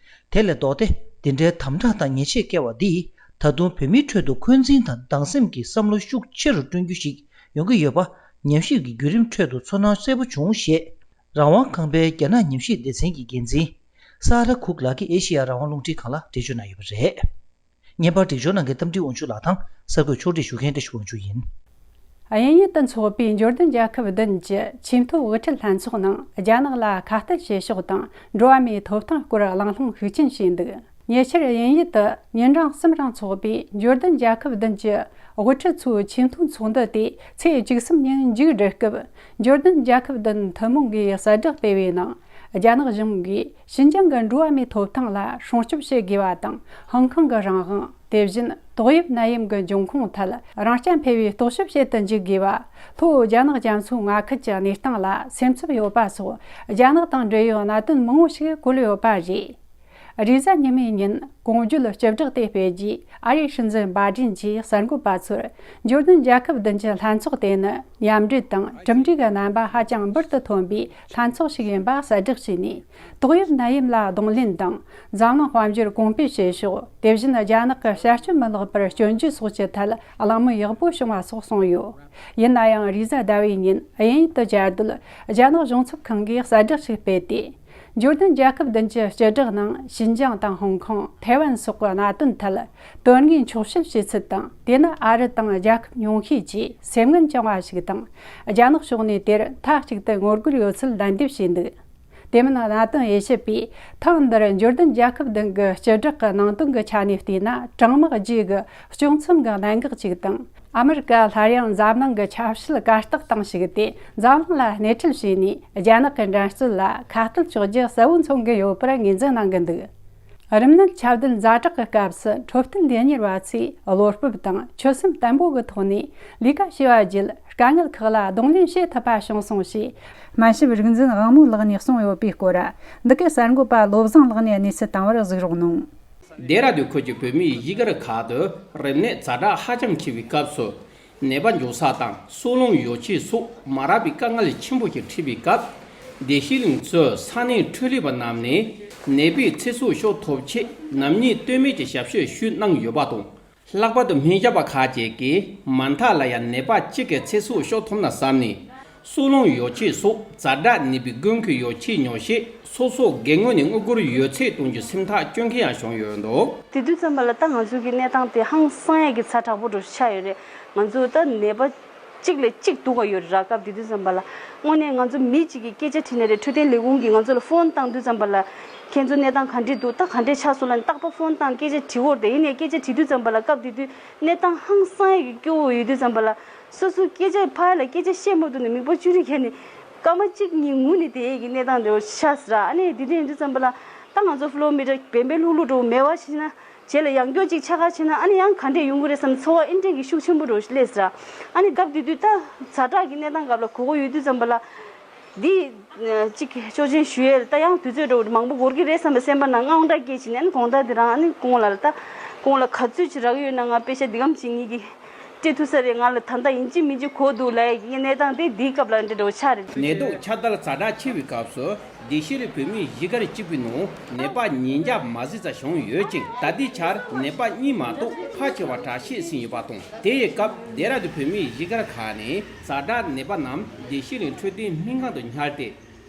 དེ་ལས་ལྡོག་སྟེ། འདི་འདྲའི་དམ་དྲག་དང་ཉེས་ཆད་བཀལ་བ་འདིས་ད་དུང་བོད་མིའི་ཁྲོད་དུ་འཁོན་འཛིན་དང་སྡང་སེམས་ཀྱི་བསམ་བློ་ཤུགས་ཆེ་རུ་བསྐྲུན་རྒྱུ་ཞིག་ཡོང་གི་ཡོད་པ་ཉམས་ཞིབ་ཀྱི་བརྒྱུད་རིམ་ཁྲོད་དུ་ཚོར་སྣང་གསལ་པོ་བྱུང་ཞེས། རང་དབང་ཁང་པའི་རྒྱ་ནག་ཉམས་ཞིབ་སྡེ་ཚན་གྱི་འགན་འཛིན་ས་ཧ་ར་ཁུག་ལགས་ཀྱིས་ཨེ་ཤེ་ཡ་རང་དབང་རླུང་འཕྲིན་ཁང་ལ་འགྲེལ་བརྗོད་གནང་ཡོད་པ་རེད། བརྙན་པར་སྒྲིག་སྦྱོར་གནང་མཁན་རྟ་མགྲིན་དབང་ཕྱུག་ལགས་དང་། གསར་འགོད་ཕྱོགས་སྒྲིག་ཞུ་མཁན་བཀྲ་ཤིས་དབང་ཕྱུག་ཡིན། དབྱིན་ཡུལ་དུ་འཚོགས་པའི་འབྱོར་ལྡན་རྒྱལ་ཁབ་བདུན་གྱི་ཆེས་མཐོའི་དབུ་ཁྲིད་ལྷན་ཚོགས་ནང་རྒྱ་ནག་ལ་ཁ་གཏད་བྱེད་ཕྱོགས་དང་འགྲོ་བ་མིའི་ཐོབ་ཐང་སྐོར་གླེང་སློང་ཤུགས་ཆེན་བྱས་འདུག། ཉེ་ཆར་དབྱིན་ཡུལ་དུ་ཉིན་གྲངས་གསུམ་རིང་འཚོགས་པའི་འབྱོར་ལྡན་རྒྱལ་ཁབ་བདུན་གྱི་དབུ་ཁྲིད་ཚོའི་ཆེས་མཐོའི་ཚོགས་འདུ་དེ་ཚེས་བཅུ་གསུམ་ཉིན་མཇུག་བསྒྲིལ་སྐབས། འབྱོར་ལྡན་རྒྱལ་ཁབ་བདུན་ཐུན་མོང་གིས་གསལ་བསྒྲགས་སྤེལ་བའི་ནང་། རྒྱ་ནག་གཞུང་གིས་ཞིན་ཅང་གི་འགྲོ་བ་མིའི་ཐོབ་ཐང་ལ་སྲུང་སྐྱོབ་བྱེད་དགོས་པ་དང་། ཧང་ཀང་གི་རང་དབང་། དེ་བཞིན་ཏོག་དབྱིབས་ནད་ཡམས་ཀྱི་འབྱུང་ཁུངས་ཐད་རང་རྐྱ་འཕེར་བའི་རྟོག་ཞིབ་བྱེད་དུ་འཇུག་དགོས་པ། ལྷོ་རྒྱ་ནག་རྒྱ་མཚོའི་མངའ་ཁུལ་གྱི་གནས་སྟངས་ལ་སེམས་འཚབ་ཡོད་པ་སོགས། རྒྱ་ནག་དང་འབྲེལ་ཡོད་གནད་དོན་མང་བོ་ཞིག་བཀོད་ཡོད་པ་རེད། རེས་གཟའ་ཉི་མའི་ཉིན་གོང་བརྗོད་བཅུ་བསྒྲགས་དེ་སྤེལ་རྗེས། ཨ་རིའི་སྲིད་འཛིན་བྷའི་ཌེན་གྱིས་གསར་འགོད་པ་ཚོར། འབྱོར་ལྡན་རྒྱལ་ཁབ་བདུན་གྱི་ལྷན་ཚོགས་དེ་ནི་མཉམ་འབྲེལ་དང་གྲུབ་འབྲས་ཀྱི་རྣམ་པ་ཧ་ཅང་འབུར་དུ་ཐོན་པའི་ལྷན་ཚོགས་ཤིག་ཡིན་པ་གསལ་བསྒྲགས་བྱས་ནས། ཏོག་དབྱིབས་ནད་ཡམས་ལ་གདོང་ལེན་དང་། འཛམ་གླིང་དཔལ་འབྱོར་གོང་འཕེལ་བྱེད་ཕྱོགས། དེ་བཞིན་རྒྱ་ནག་གི་བྱ་སྤྱོད་མི་ལེགས་པར་སྐྱོན་བརྗོད་སོགས་ཀྱི་ཐད་གླེང་མོལ་ཡག་པོ་བྱུང་བ་སོགས་གསུངས་ཡོད། ཡིན་ན་ཡང་། རེས་གཟའ་ཟླ་བའི་ཉིན་དབྱིན་ཡུལ་དུ་བཅའ་སྡོད་རྒྱ་ནག་གཞུང་ཚབ་ཁང་གིས་གསལ་བསྒྲགས་ཤིག་སྤེལ་ཏེ། འབྱོར་ལྡན་རྒྱལ་ཁབ་བདུན་གྱི་བཅུ་བསྒྲགས་ནང་ཞིན་ཅང་དང་ཧོང་ཀོང་། ཐའེ་ཝན་སོགས་ཀྱི་གནད་དོན་ཐད་དོན་དངོས་འཁྱོག་བཤད་བྱས་ཚུལ་དང་། དེ་ནི་ཨ་རི་དང་རྒྱལ་ཁབ་ཉུང་ཤས་ཀྱིས་སེམས་ངལ་བཅངས་པ་ཞིག་དང་། རྒྱ་ནག་ཕྱོགས་ནས་དེར་མཐའ་གཅིག་ཏུ་ངོ་རྒོལ་ཡོད་ཚུལ་ལན་འདེབས་བྱས་འདུག། དེ་མིན། གནད་དོན་དབྱེ་ཞིབ་པས་ཐེངས་འདིར་འབྱོར་ལྡན་རྒྱལ་ཁབ་བདུན་གྱི་བཅུ་བསྒྲགས་ཀྱི་ནང་དོན་གྱི་ཆ་ནས་བལྟས་ན། གྲང་དམག་རྗེས་ཀྱི་གཅོག་མཚམས་ཀྱི་གནད་འགག་ཅིག་དང་། ཨ་མི་རི་ཀ་སླར་ཡང་འཛམ་གླིང་གི་ཆབ་སྲིད་དཀའ་རྟགས་སྟེང་ཞུགས་ཏེ། འཛམ་གླིང་ལ་སྣེ་ཁྲིད་བྱས་ནས། རྒྱ་ནག་གི་འགྲན་རྩོད་ལ་ཁ་གཏད་གཅོག་རྒྱུ་གསལ་བོ་མཚོན་གྱི་ཡོད་པར་ངོས་འཛིན་གནང་གི་འདུག། རིམས་ནད་ཁྱབ་གདལ་ཛ་དྲག་གི་སྐབས་སུ། འཕྲོད་བསྟེན་ལས་གཉེར་བ་ཚོས་བློ་སྤོབས་དང་ཆོད་སེམས་བརྟན་པོ་གི་ཐོག་ནས་ལས་ཀ་བྱས་པ་བརྒྱུད། དཀའ་ངལ་ཁག་ལ་གདོང་ལེན་བྱེད་ཐུབ་པ་བྱུང་སོང་ཞེས། སྨན་ཞབས་རིག་འཛིན་དབང་མོ་ལགས་ནས་གསུངས་ཡོད་པའི་སྐོར། འདི་གའི་གསར་འགོད་པ་བློ་བཟང་ལགས་ནས་གནས་ཚུལ་བཏང་བར་གཟིགས་རོགས་གནང་། ལྡེ་ར་ལྡུན་ཁུལ་གྱི་བོད་མིའི་གཞིས་སྒར་ཁག་ཏུ་རིམས་ནད་ཛ་དྲག་ཧ་ཅང་ཆེ་བའི་སྐབས་སུ། ནད་པ་འབྱུང་ས་དང་སྲོག་རླུང་ཡོ་བྱད་སོགས་མ་རག་པའི་དཀའ་ངལ་ཆེན་པོ་ཞིག་འཕྲད་པའི་སྐབས། བདེ་སྐྱིད་གླིང་གཙོས་ས་གནས་འཕྲོད་ལས་པ་རྣམས་ནས་ནད་པའི་ཚེ་སྲོག་སྐྱོབ་ཐབས་ཆེད་ནམ་ཉིན་ལྟོས་མེད་ཀྱི་ཞབས་ཞུ་ཞུས་གནང་ཡོད་པ་དང་། ལྷག་པར་དུ་སྨན་ཞབས་པ་ཁག་ཅིག་གིས་མ་མཐའ་ལ་ཡང་ནད་པ་གཅིག་གི་ཚེ་སྲོག་སྐྱོབ་ཐུབ་ན་བསམ་ནས། སྲོག་རླུང་ཡོ་བྱད་སོགས་ཛ་དྲག་ནད་པའི་དགོས་མཁོའི་ཡོ་བྱད་ཉོ་ཆེད་སོ་སོ་སྒེར་ངོས་ནས་དངུལ་སྒོར་ཡོད་ཚད་གཏོང་རྒྱུའི་སེམས་ཐག་གཅོད་མཁན་ཡང་བྱུང་ཡོད་འདུག། དེ་དུས་ཙམ་པ་ལ་ད་ང་ཚོ་གི་གནས་སྟངས་དེ་ཧང་སང་ཡས་ཀྱི་ཚ་དྲག་པོ་འདྲ་ཆགས་ཡོད་རེད། ང་ཚོ་ད་ནད་པ་གཅིག་ལས་གཅིག་སྡུག་ག་ཡོད་རེད་ར། སྐབས་དེ་དུས་ཙམ་པ་ལ་དངོས་གནས་ང་ཚོ་མི་གཅིག་གིས་སྐད་ཆ་དྲིས་ན་རེད། འཕྲོད་བསྟེན་ལས་ཁུངས་ཀྱིས་ང་ཚོ་ལ་ཕོན་བཏང་དུས་ཙམ་པ་ལ། ཁྱེད་ཚོ་གནས་སྟངས་ག་འདྲས་འདུག་ད་ག་འདྲས་ཆགས་སོང་ལབ་ནས་རྟག་པར་ཕོན་བཏང་སྐད་ཆ་དྲི་འོར་དེ་ཡིན་ནའི་སྐད་ཆ་དྲིས་དུས་ཙམ་པ་ལ། སྐབས་དེ་དུས་གནས་སྟངས་ཧང་སང་ཡས་ཀྱི་སྐྱོ་བོ་ཡོད་དུས་ཙམ་པ་ལ། སོ་སོའི་སྐད་ཆ་ཕར་ལ་སྐད་ཆ་བཤད་མ་ཐུབ་ནས་མིག་པ་ཅུ་རེ་བརྒྱབ་ནས་སྐར་མ་གཅིག་གཉིས་ངུས་ནས་བསྡད་ཡས་ཀྱི་གནས་སྟངས་དེ་འདྲ་ཆགས་སོང་ར། ཨ་ནི་དེ་དུས་ཡིན་དུས་ཙམ་པ་ལ་ད་ང་ཚོ་ཕོ་ལོ་མི་འདྲ་བན་པའི་ལྷུག་ལྷུག་འདྲ་བོ་མེད་པ་ཞིག་ན། རྗེས་ལ་ཡང་བསྐྱར་ཅིག་ཆགས་ཁ་ཕྱིན་ན་ཨ་ནི་ཡང་ག་འདྲས་ཡོང་གི་རེད་བསམ་ཚོར་བ་ཨེ་འདྲས་ཀྱི་ཤུགས་ཆེན་པོ་འདྲ་བོ་ཞིག་སླེབས་སོང་ར། ཨ་ནི་སྐབས་དེ་དུས་ད་ཛ་དྲག་གི་གནས་སྟངས་སྐབས་ལ་གོ་གོ་ཡོད་དུས་ཙམ་པ་ལ། འདི་གཅིག་ཆོག་མཆན་ཞུ་ཡས་ལ་ད་ཡང་དུས་ཚོད་འདྲ་བོ་མང་པོ་འགོར་གི་རེད་བསམ་པའི་སེམས་པ་ནང་དངངས་སྐྲག་སྐྱེས་བྱས་ནས་ཨ་ནི་དགོང་དག་དེ་རང་ཨ་ནི་ཁོང་ལ་ལ་ད་ཁོང་ལ་ག་ཚོད་ཅིག་རག་གི་ཡོད་ན། ང་པེ་ཤ་འདི་གམ་ཅིག་ཉིད་ཀྱིས་སྤྲད་ཐུབ་ས་རེད། ང་ལ་ད་ལྟ་ཡིན་གཅིག་མིན་གཅིག་གོ་འདུག་ལབ་ཡས་ཀྱི་གནས་སྟངས་དེ་འདིའི་སྐབས་ལ་འདི་འདྲ་བོ་ཆགས་རེད། ནད་དུག་ཁྱབ་གདལ་ཛ་དྲག་ཆེ་བའི་སྐབས་སུ། བདེ་སྐྱིད་ལ་བོད་མིའི་གཞིས་སྒར་གཅིག་པུའི་ནང་ནད་པ་ཉིས་བརྒྱ་མ་ཟིན་ཙམ་བྱུང་ཡོད་ཅིང་། ད་ལྟའི་ཆར་ནད་པ་གཉིས་མ་གཏོགས་ཕལ་ཆེ་བ་དྲག་སྐྱེད་ཟིན་ཡོད་པ་དང་། དེ་ཡི་སྐབས་ལྡེ་ར་ལྡུན་བོད་མིའི་གཞིས་སྒར་ཁག་ནས་ཛ་དྲག་ནད་པ་རྣམས་བདེ་སྐྱིད་གླིང་འཕྲོད་བསྟེན་སྨན་ཁང་དུ་ཉར་ཏེ།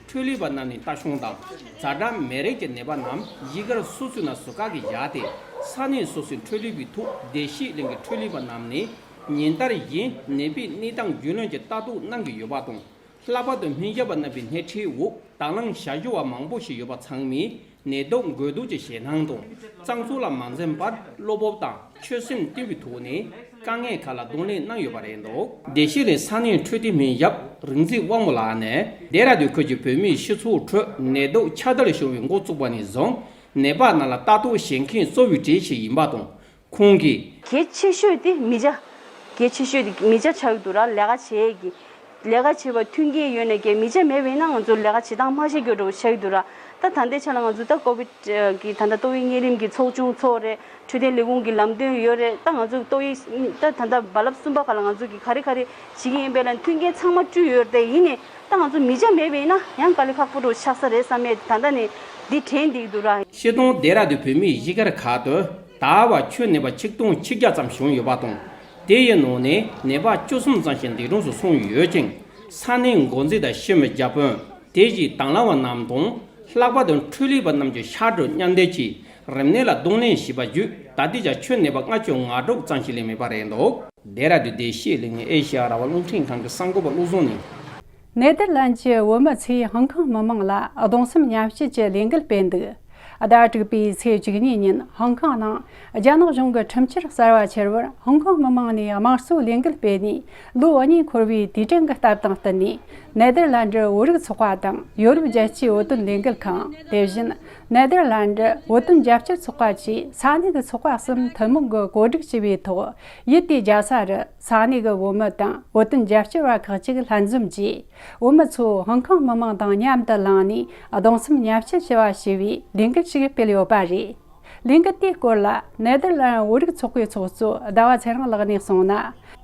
འཕྲོད་ལས་པ་རྣམས་ནས་ལྟ་སྐྱོང་དང་། ཛ་དྲག་མི་རིགས་ཀྱི་ནད་པ་རྣམས་གཞིས་སྒར་སོ་སོའི་ནང་ཟུར་བཀག་གིས་བཞག་སྟེ། ས་གནས་སོ་སོའི་འཕྲོད་ལས་པའི་ཐོག་བདེ་སྐྱིད་གླིང་གི་འཕྲོད་ལས་པ་རྣམས་ནས་ཉིན་ལྟར་བཞིན་ནད་པའི་གནས་སྟངས་རྒྱུས་ལོན་གྱི་ལྟ་རྟོག་གནང་གི་ཡོད་པ་དང་། ལྷག་པར་དུ་སྨན་ཞབས་པ་རྣམ་པའི་སྣེ་ཁྲིད་འོག་དང་བླངས་བྱ་ཞུ་བ་མང་པོ་ཞིག་ཡོད་པ་ཚང་མས་ནད་དུག་འགོས་དུག་གི་ཞེད་སྣང་དང་གཙང་བཙོག་ལ་མ་འཛེམས་པར་བློ་སྤོབས་དང་ཆོད་སེམས་བརྟན་པོའི་ཐོག་ནས་དཀའ་ངལ་ཁག་ལ་གདོང་ལེན་གནང་ཡོད་པ་རེད་འདུག་བདེ་སྐྱིད་གླིང་ས་གནས་འཕྲོད་བསྟེན་སྨན་ཞབས་རིག་འཛིན་དབང་མོ་ལགས་ནས་ལྡེ་ར་ལྡུན་ཁུལ་གྱི་བོད་མིའི་སྤྱི་ཚོགས་ཁྲོད་ནད་དུག་ཁྱབ་གདལ་བྱུང་བའི་འགོ་བཙུགས་པ་ནས་བཟུང་ནད་པ་རྣམས་ལ་ལྟ་རྟོག་བྱེད་མཁན་གཙོ་བོའི་གྲས་ཤིག་ཡིན་པ་དང་། ཁོང་གིས། གལ་ཆེ་ཤོས་དེ་མི་ཆ། གལ་ཆེ་ཤོས་དེ་མི་ཆ་ཆགས་ཀྱི་འདུག་ར། ལས་ཀ་བྱེད་ཀྱི། ལས་ཀ་བྱེད་པར་མཐུན་རྐྱེན་ཡོད་ནའི་མི་ཆ་མེད་པ་ཡིན་ན་ང་ཚོ་ལས་ཀ་བྱེད་སྟངས་མ་ཤེས་རྒྱུ་འདྲ་བོ་ཆགས་ཀྱི་འདུག་ར། ད་ད་ལྟའི་ཆ་ལ་ང་ཚོ་ད་ཀོ་བིད་ཀྱི་ད་ལྟ་ཏོག་དབྱིབས་གཉན་རིམས་ཀྱི་ཚོགས་ཆུང་ཚོགས་རེད། འཕྲོད་བསྟེན་ལས་ཁུངས་ཀྱི་ལམ་སྟོན་ཡོད་རེད། ད་ང་ཚོ་ཏོག་དབྱིབས་ད་ད་ལྟ་རྦ་རླབས་གསུམ་པ་སྒང་ལ་ང་ཚོ་གི་ག་རེ་ག་རེ་བྱེད་ཀྱི་ཡིན་པས་ལ་མཐུན་རྐྱེན་ཚང་མ་བསྐྲུན་ཡོད་རེད། དེ་ཡིན་ནའི་ད་ང་ཚོ་མི་ཆ་མེད་པ་ཡིན་ན་ཡང་དཀའ་ལས་ཁག་པོ་འདྲ་བོ་ཆགས་ས་རེད་བསམ་ཡས་ད་ལྟ་ནས་འདི་དྲན་བསྡད་ཀྱི་འདུག་ར། སྤྱིར་བཏང་ལྡེ་ར་ལྡུན་བོད་མིའི་གཞིས་སྒར་ཁག་ཏུ་ད་བར་ཁྱོན་ནད་པ་ཆིག་སྟོང་ཆིག་བརྒྱ་ཙམ་བྱུང་ཡོད་པ་དང་། དེ་ཡི་ནང་ནས་ནད་པ་བཅུ་གསུམ་ཙམ་ཞིག་འདས་གྲོངས་སུ་སོང་ཡོད་ཅིང་། ས་གནས་འགོ་འཛིན་དང་སྤྱི་མི་བརྒྱ་དཔོན། དེ་བཞིན་དང་བླངས་པ་རྣམས་དང་། ལྷག་པར་དུ་འཕྲོད་ལས་པ་རྣམས་ཀྱིས་ཤར་བགྲོད་མཉམ་འདེགས་ཀྱིས་རིམས་ནད་ལ་གདོང་ལེན་བྱས་པ་བརྒྱུད་ད་ལྟའི་ཆར་ཁྱོན་ནད་པ་ལྔ་བཅུ་ང་དྲུག་ཙམ་ཞིག་ལས་མེད་པ་རེད་འདུག་ལྡེ་ར་ལྡུན་བདེ་སྐྱིད་གླིང་ཨེ་ཤེ་ཡ་རང་དབང་རླུང་འཕྲིན་ཁང་གི་གསར་འགོད་པ་བློ་བཟང་ནས། ནེ་དར་ལན་གྱི་བོད་མི་ཚོས་ཧང་ཀང་མི་མང་ལ་གདུང་སེམས་མཉམ་སྐྱེད་ཀྱི་ལས་འགུལ་སྤེལ་འདུག་ཟླ་དྲུག་པའི་ཚེས་བཅུ་གཉིས་ཉིན་ཧང་ཀང་ནང་རྒྱ་ནག་གཞུང་གི་ཁྲིམས་འཆར་གསར་བ་འཁྱེར་བར་ཧང་ཀང་མི་མང་ནས་དམངས་གཙོའི་ལས་འགུལ་སྤེལ་ནས་ལོ་གཉིས་འཁོར་བའི་དུས་དྲན་གྱི་སྟབས་དང་བསྟུན་ནས་ནེ་དར་ལན་ཌི་བོད་རིགས་ཚོགས་པ་དང་ཡོ་རོབ་རྒྱལ་སྤྱིའི་བོད་དོན་ལས་འགུལ་ཁང་། དེ་བཞིན་ནེ་དར་ལན་ཌི་བོད་དོན་རྒྱབ་སྐྱོར་ཚོགས་པ་བཅས་ས་གནས་ཀྱི་ཚོགས་པ་གསུམ་ཐུན་མོང་གིས་གོ་སྒྲིག་བྱས་པའི་ཐོག་ཡུལ་དེའི་རྒྱལ་ས་རུ་ས་གནས་ཀྱི་བོད་མི་དང་བོད་དོན་རྒྱབ་སྐྱོར་བ་ཁག་ཅིག་ལྷན་འཛོམས་ཀྱིས་བོད་མི་ཚོ་ཧང་ཀང་མི་མང་དང་མཉམ་དུ་ལངས་ནས་གདུང་སེམས་མཉམ་སྐྱེད་བྱ་བ་ཞེས་པའི་ལས་འགུལ་ཞིག་སྤེལ་ཡོད་པ་རེད། ལས་འགུལ་དེའི་སྐོར་ལ་ནེ་དར་ལན་བོད་རིགས་ཚོགས་པའི་ཚོགས་གཙོ་ཟླ་བ་ཚེ་རིང་ལགས་ནས་གསུངས་ན།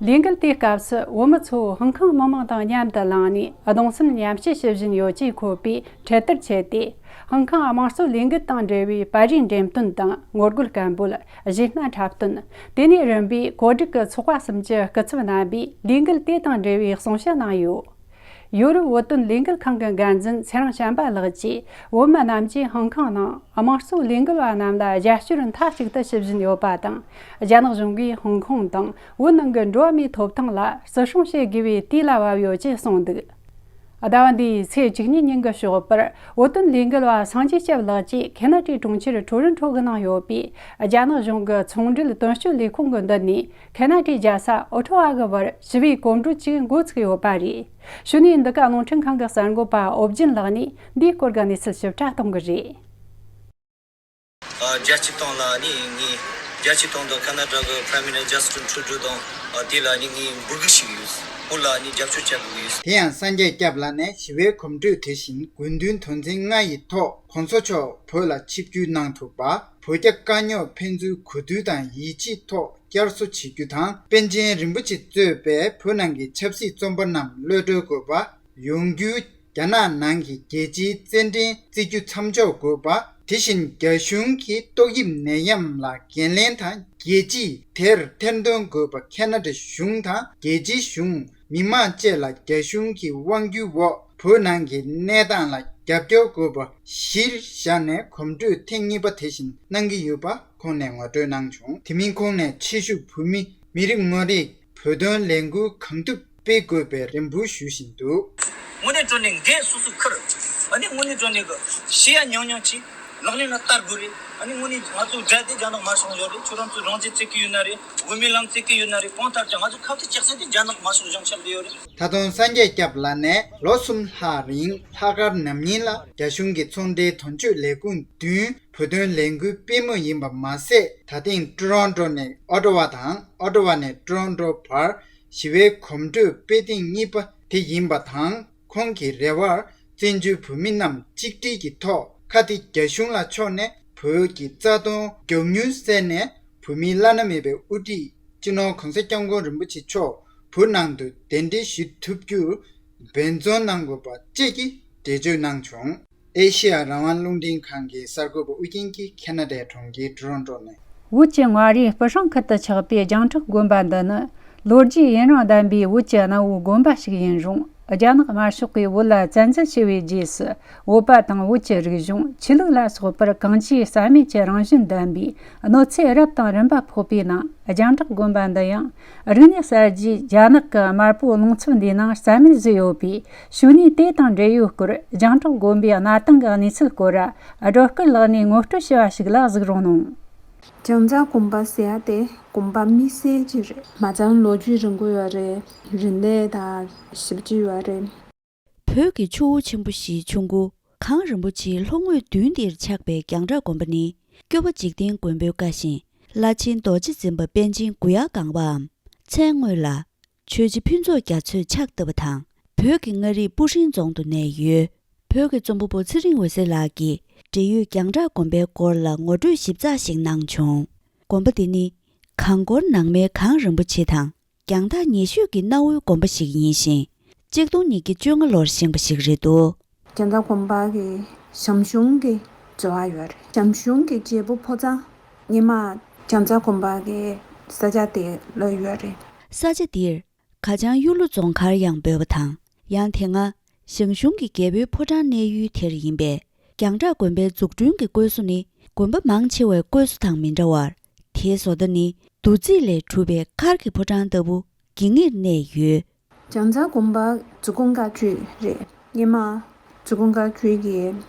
ལས་འགུལ་དེའི་སྐབས་སུ་བོད་མི་ཚོ་ཧང་ཀང་མི་མང་དང་མཉམ་དུ་ལངས་ནས་གདུང་སེམས་མཉམ་སྐྱེད་ཞུ་བཞིན་ཡོད་ཅེས་འཁོད་པའི་འཕྲེད་དར་ཕྱེས་ཏེ། ཧང་ཀང་དམངས་གཙོའི་ལས་འགུལ་དང་འབྲེལ་བའི་པར་རིས་འགྲེམས་སྟོན་དང་ངོ་རྒོལ་སྐད་འབོད། གཞས་སྣ་འཁྲབ་སྟོན། དེ་ནས་རིམ་པས་གོ་སྒྲིག་གི་ཚོགས་པ་གསུམ་གྱི་སྐུ་ཚབ་རྣམ་པས་ལས་འགུལ་དེ་དང་འབྲེལ་བའི་གསུང་བཤད་གནང་ཡོད། ཡོ་རོབ་བོད་དོན་ལས་འགུལ་ཁང་གི་འགན་འཛིན་ཚེ་རིང་བྱམས་པ་ལགས་ཀྱིས་བོད་མི་རྣམས་ཀྱིས་ཧང་ཀང་ནང་དམངས་གཙོའི་ལས་འགུལ་བ་རྣམས་ལ་རྒྱབ་སྐྱོར་མཐའ་གཅིག་ཏུ་ཞུ་བཞིན་ཡོད་པ་དང་། རྒྱ་ནག་གཞུང་གིས་ཧོང་ཀོང་དང་བོད་ནང་གི་འགྲོ་བ་མིའི་ཐོབ་ཐང་ལ་བརྩི་སྲུང་བྱེད་དགོས་པའི་དུས་ལ་བབ་ཡོད་ཅེས་གསུངས་འདུག་ཟླ་བ་འདིའི་ཚེས་བཅུ་གཉིས་ཉིན་གྱི་ཞོགས་པར་བོད་དོན་ལས་འགུལ་བ་སངས་རྒྱས་སྐྱབས་ལགས་ཀྱིས་ཁེ་ན་ཌའི་གྲོང་ཁྱེར་ཊོ་རོན་ཊོ་གི་ནང་ཡོད་པའི་རྒྱ་ནག་གཞུང་གི་ཚོང་འབྲེལ་དོན་གཅོད་ལས་ཁུངས་ཀྱི་མདུན་ནས་ཁེ་ན་ཌའི་རྒྱལ་ས་ཨོ་ཊོ་ཝ་གི་བར་ཞི་བའི་གོམ་བགྲོད་ཅིག་འགོ་ཚུགས་ཡོད་པ་རེད། གཞུག་ནས་འདི་ག་རླུང་འཕྲིན་ཁང་གི་གསར་འགོད་པ་ཨོ་རྒྱན་ལགས་ནས་འདིའི་སྐོར་གྱི་གནས་ཚུལ་ཞིབ་ཕྲ་གཏོང་གི་རེད། ཨ། རྒྱལ་སྤྱི་དང་ལ་ནི་ངའི་རྒྱལ་སྤྱི་དང་དང་ཁ་ན་ཌ་གི་Prime Minister Justin Trudeau དང་། ཨ། དེ་ལ་ནི་ངའི་འབོད་སྐུལ་ཞུ་གི་ཡོད། བོད་ལ་ནི་རྒྱབ་སྐྱོར་བྱ་དགོས་ཀྱི་ཡོད། དེ་ཡང་སངས་རྒྱས་སྐྱབས་ལགས་ནས་ཞི་བའི་གོམ་བགྲོད་དེ་བཞིན་དགོས་འདུན་དོན་ཚན་ལྔ་ཡི་ཐོག་གོང་ས་མཆོག་བོད་ལ་ཆིབས་བསྒྱུར་གནང་ཐུབ་པ། བོད་རྒྱ་དཀའ་རྙོག་ཕན་ཚུན་གོ་བསྡུར་དང་ཡིད་ཆེས་ཐོག་བསྐྱར་གསོ་བྱེད་རྒྱུ་དང་། པཎ་ཆེན་རིན་པོ་ཆེ་གཙོས་པའི་བོད་ནང་གི་ཆབ་སྲིད་བཙོན་པ་རྣམས་གློད་གྲོལ་དགོས་པ། ཡོང་རྒྱུའི་རྒྱ་ནག་ནང་གི་རྒྱལ་སྤྱིའི་རྩེད་འགྲན་རྩེ་རྒྱུ་མཚམས་འཇོག་དགོས་པ། དེ་བཞིན་རྒྱ་གཞུང་གིས་ཏོག་དབྱིབས་ནད་ཡམས་ལ་འགན་ལེན་དང་རྒྱལ་སྤྱིས་དེར་ཐེར་འདོན་དགོས་པ། ཁ་ན་ཌ་གཞུང་དང་རྒྱལ་སྤྱིའི་གཞུང་། མི་མང་བཅས་ལ་རྒྱ་གཞུང་གི་དབང་སྒྱུར་འོག་བོད་ནང་གི་གནས་སྟངས་ལ་རྒྱབ་སྐྱོར་དགོས་པ་གཞིར་བཞག་ནས་གོམ་བགྲོད་ཐེངས་གཉིས་པ་དེ་བཞིན་གནང་གི་ཡོད་པ་ཁོང་ནས་ངོ་སྤྲོད་གནང་བྱུང་། དེ་མིན་ཁོང་ནས་ཆེད་ཞུགས་བོད་མི་མི་རེ་ངོ་རེས་བོད་དོན་ལས་འགུལ་གང་ཐུབ་སྤེལ་དགོས་པའི་རེ་འབོད་ཞུ་བཞིན་འདུག། དངོས་གནས་དྲང་གནས་འགན་སོ་སོས་འཁུར། ཨ་ནི་དངོས་གནས་དྲང་གནས་ཀྱི་བཤད་ཡ་ཉུང་ཉུང་ཅིག་ལག་ལེན་ལ་བསྟར་དགོས་རེད། ཨ་ནི་དངོས་གནས་ང་ཚོ་དགྲ་དེ་རྒྱ་ནག་དམར་ཤོག་ཡོད་རེད། ཁྱོད་རང་ཚོ་རང་བཙན་རྩོད་ཀྱི་ཡོད་ན་རེད། དབུ་མའི་ལམ་རྩོད་ཀྱི་ཡོད་ན་རེད། གང་ལྟར་ཀྱང་ང་ཚོ་ཁ་གཏད་གཅོག་ས་དེ་རྒྱ་ནག་དམར་ཤོག་གཞུང་ཆགས་བསྡད་ཡོད་རེད། ད་དུང་སངས་རྒྱས་སྐྱབས་ལགས་ནས་ལོ་གསུམ་ལྷག་རིང་ལྷག་དཀར་ནམ་ཉིན་ལ་རྒྱ་གཞུང་གི་ཚོང་འབྲེལ་དོན་གཅོད་ལས་ཁུངས་བདུན་བོད་དོན་ལས་འགུལ་སྤེལ་མུས་ཡིན་པ་མ་ཟད། ད་ཐེངས་ཀྲོ་རོན་ཀྲོ་ནས་ཨོ་ཊ་ཝ་དང་ཨོ་ཊ་ཝ་ནས་ཀྲོ་རོན་ཀྲོ་བར་ཞི་བའི་གོམ་བགྲོད་སྤེལ་ཐེངས་གཉིས་པ་དེ་ཡིན་པ་དང་། ཁོང་གི་རེ་བར་བཙན་བྱོལ་བོད་མི་རྣམས་གཅིག་སྒྲིལ་གྱི་ཐོག་ཁ་གཏད་རྒྱ་གཞུང་ལ་ཕྱོགས་ནས་བོད་ཀྱི་རྩ་དོན་མགྱོགས་མྱུར་གསལ་ནས། བོད་མིའི་བླ་ན་མེད་པའི་དབུ་ཁྲིད་སྤྱི་ནོར་༸གོང་ས་༸སྐྱབས་མགོན་རིན་པོ་ཆེ་མཆོག་བོད་ནང་དུ་གདན་འདྲེན་ཞུ་ཐུབ་རྒྱུར་འབད་བརྩོན་གནང་དགོས་པ་བཅས་ཀྱི་འགྲེལ་བརྗོད་གནང་བྱུང་། ཨེ་ཤེ་ཡ་རང་དབང་རླུང་འཕྲིན་ཁང་གི་གསར་འགོད་པ་ཨུ་རྒྱན་གྱིས་ཁེ་ན་ཌའི་གྲོང་ཁྱེར་ཊོ་རོན་ཊོ་ནས། བོད་ཀྱི་མངའ་རིས་སྤུ་ཧྲེང་ཁུལ་དུ་ཆགས་པའི་རྒྱང་བསྒྲགས་དགོན་པ་འདི་ནི་ལོ་རྒྱུས་ཡུན་རིང་ལྡན་པའི་བོད་ཀྱི་གནའ་བོའི་དགོན་པ་ཞིག་ཡིན་རུང་། རྒྱ་ནག་དམར་ཤོག་གིས་བོད་ལ་བཙན་འཛུལ་བྱས་པའི་རྗེས་སུ། བོད་པ་དང་བོད་ཀྱི་རིག་གཞུང་། ཆོས་ལུགས་ལ་སོགས་པར་གང་ཅིའི་རྩ་མེད་ཀྱི་རང་བཞིན་ལྡན་པའི་གནོད་འཚེ་རབ་དང་རིམ་པ་ཕོག་པའི་ནང་། རྒྱང་བསྒྲགས་དགོན་པ་འདི་ཡང་རིག་གནས་གསར་བརྗེའི་རྒྱ་ནག་གི་དམར་པོའི་རླུང་འཚུབ་འདིའི་ནང་རྩ་མེད་བཟོས་ཡོད་པས། ཤུལ་ནས་དེ་དང་འབྲེལ་ཡོད་སྐོར། རྒྱང་བསྒྲགས་དགོན་པའི་གནའ་དེང་གི་གནས་ཚུལ་སྐོར་སྒྲོལ་དཀར་ལགས་ནས་ངོ་སྤྲོད་ཞུ་བ་ཞིག་ལ་གཟིགས་རོགས་གནང་། རྒྱང་བསྒྲགས་དགོན་པ་ཟེར་ཡ་དེ་དགོན་པ་དམིགས་བསལ་ཅིག་རེད། མ་ཚང་ལོ་རྒྱུས་རིང་པོ་ཡོད་རེད། རིག་གནས་དང་ཞིབ་ཕྲ་ཡོད་རེད། བོད་ཀྱི་ཆུ་བོ་ཆེན་པོ་བཞིའི་ཆུ་མགོ་གངས་རིན་པོ་ཆེའི་ལྷོ་ངོས་མདུན་དེར་ཆགས་པའི་རྒྱང་བསྒྲགས་དགོན་པ་ནི། སྐྱོབ་པ་འཇིག་རྟེན་མགོན་པོའི་བཀའ་བཞིན། བླ་ཆེན་རྡོ་རྗེ་འཛིན་པ་པཎ་ཆེན་གུ་ཡངས་ལྒང་པའམ་མཚན་དངོས་ལ། ཆོས་རྗེ་ཕུན་ཚོགས་རྒྱ་མཚོས་ཕྱག་བཏབ་པ་དང་། བོད་ཀྱི་མངའ་རིས་སྤུ་ཧྲེང་རྫོང་དུ་གནས་ཡོད། བོད་ཀྱི་རྩོམ་པ་པོ་ཚེ་རིང་འོད་ཟེར་ལགས་ཀྱིས་འབྲེལ་ཡོད་རྒྱང་བསྒྲགས་དགོན་པའི་སྐོར་ལ་ངོ་སྤྲོད་ཞིབ་ཚགས་ཤིག་གནང་བྱུང་། དགོན་པ་འདི་ནི་གངས་སྐོར་ནང་མའི་གངས་རིན་པོ་ཆེ་དང་། རྒྱང་ཐག་ཉེ་ཤོས་ཀྱི་གནའ་བོའི་དགོན་པ་ཞིག་ཡིན་ཞིང་། གཅིག་སྟོང་ཉིས་བརྒྱ་བཅོ་ལྔ་ལོར་བཞེངས་པ་ཞིག་རེད་འདུག། རྒྱང་ཐག་དགོན་པ་གི་ཞང་ཞུང་གི་རྩ་བ་ཡོད་རེད། ཞང་ཞུང་གི་རྒྱལ་པོ་ཕོ་བྲང་སྔོན་མ་རྒྱང་ཐག་དགོན་པ་གི་ས་ཆ་དེ་ལ་ཡོད་རེད། ས་ཆ་འདིར་ག་བྱང་གཡུ་ལོ་རྫོང་མཁར་ཡང་འབོད་པ་དང་། ཡང་དེ་སྔ་ཞང་ཞུང་གི་རྒྱལ་པོའི་ཕོ་བྲང་གནས་ཡུལ་དེར་ཡིན་པས། རྒྱང་བསྒྲགས་དགོན་པའི་འཛུགས་སྐྲུན་གྱི་བཀོད་བཟོ་ནི་དགོན་པ་མང་ཆེ་བའི་བཀོད་བཟོ་དང་མི་འདྲ་བར། དེའི་བཟོ་ལྟ་ནི་རྡོ་རྩིག་ལས་གྲུབ་པའི་མཁར་གྱི་ཕོ་བྲང་ལྟ་བུ་འགྱིང་ངེར་གནས་ཡོད། རྒྱང་བསྒྲགས་དགོན་པ་ཛུ་ཀུང་ཀ་ཆུས་རེད། སྔོན་མ་ཛུ་ཀུང་ཀ་ཆུས་ཀྱི་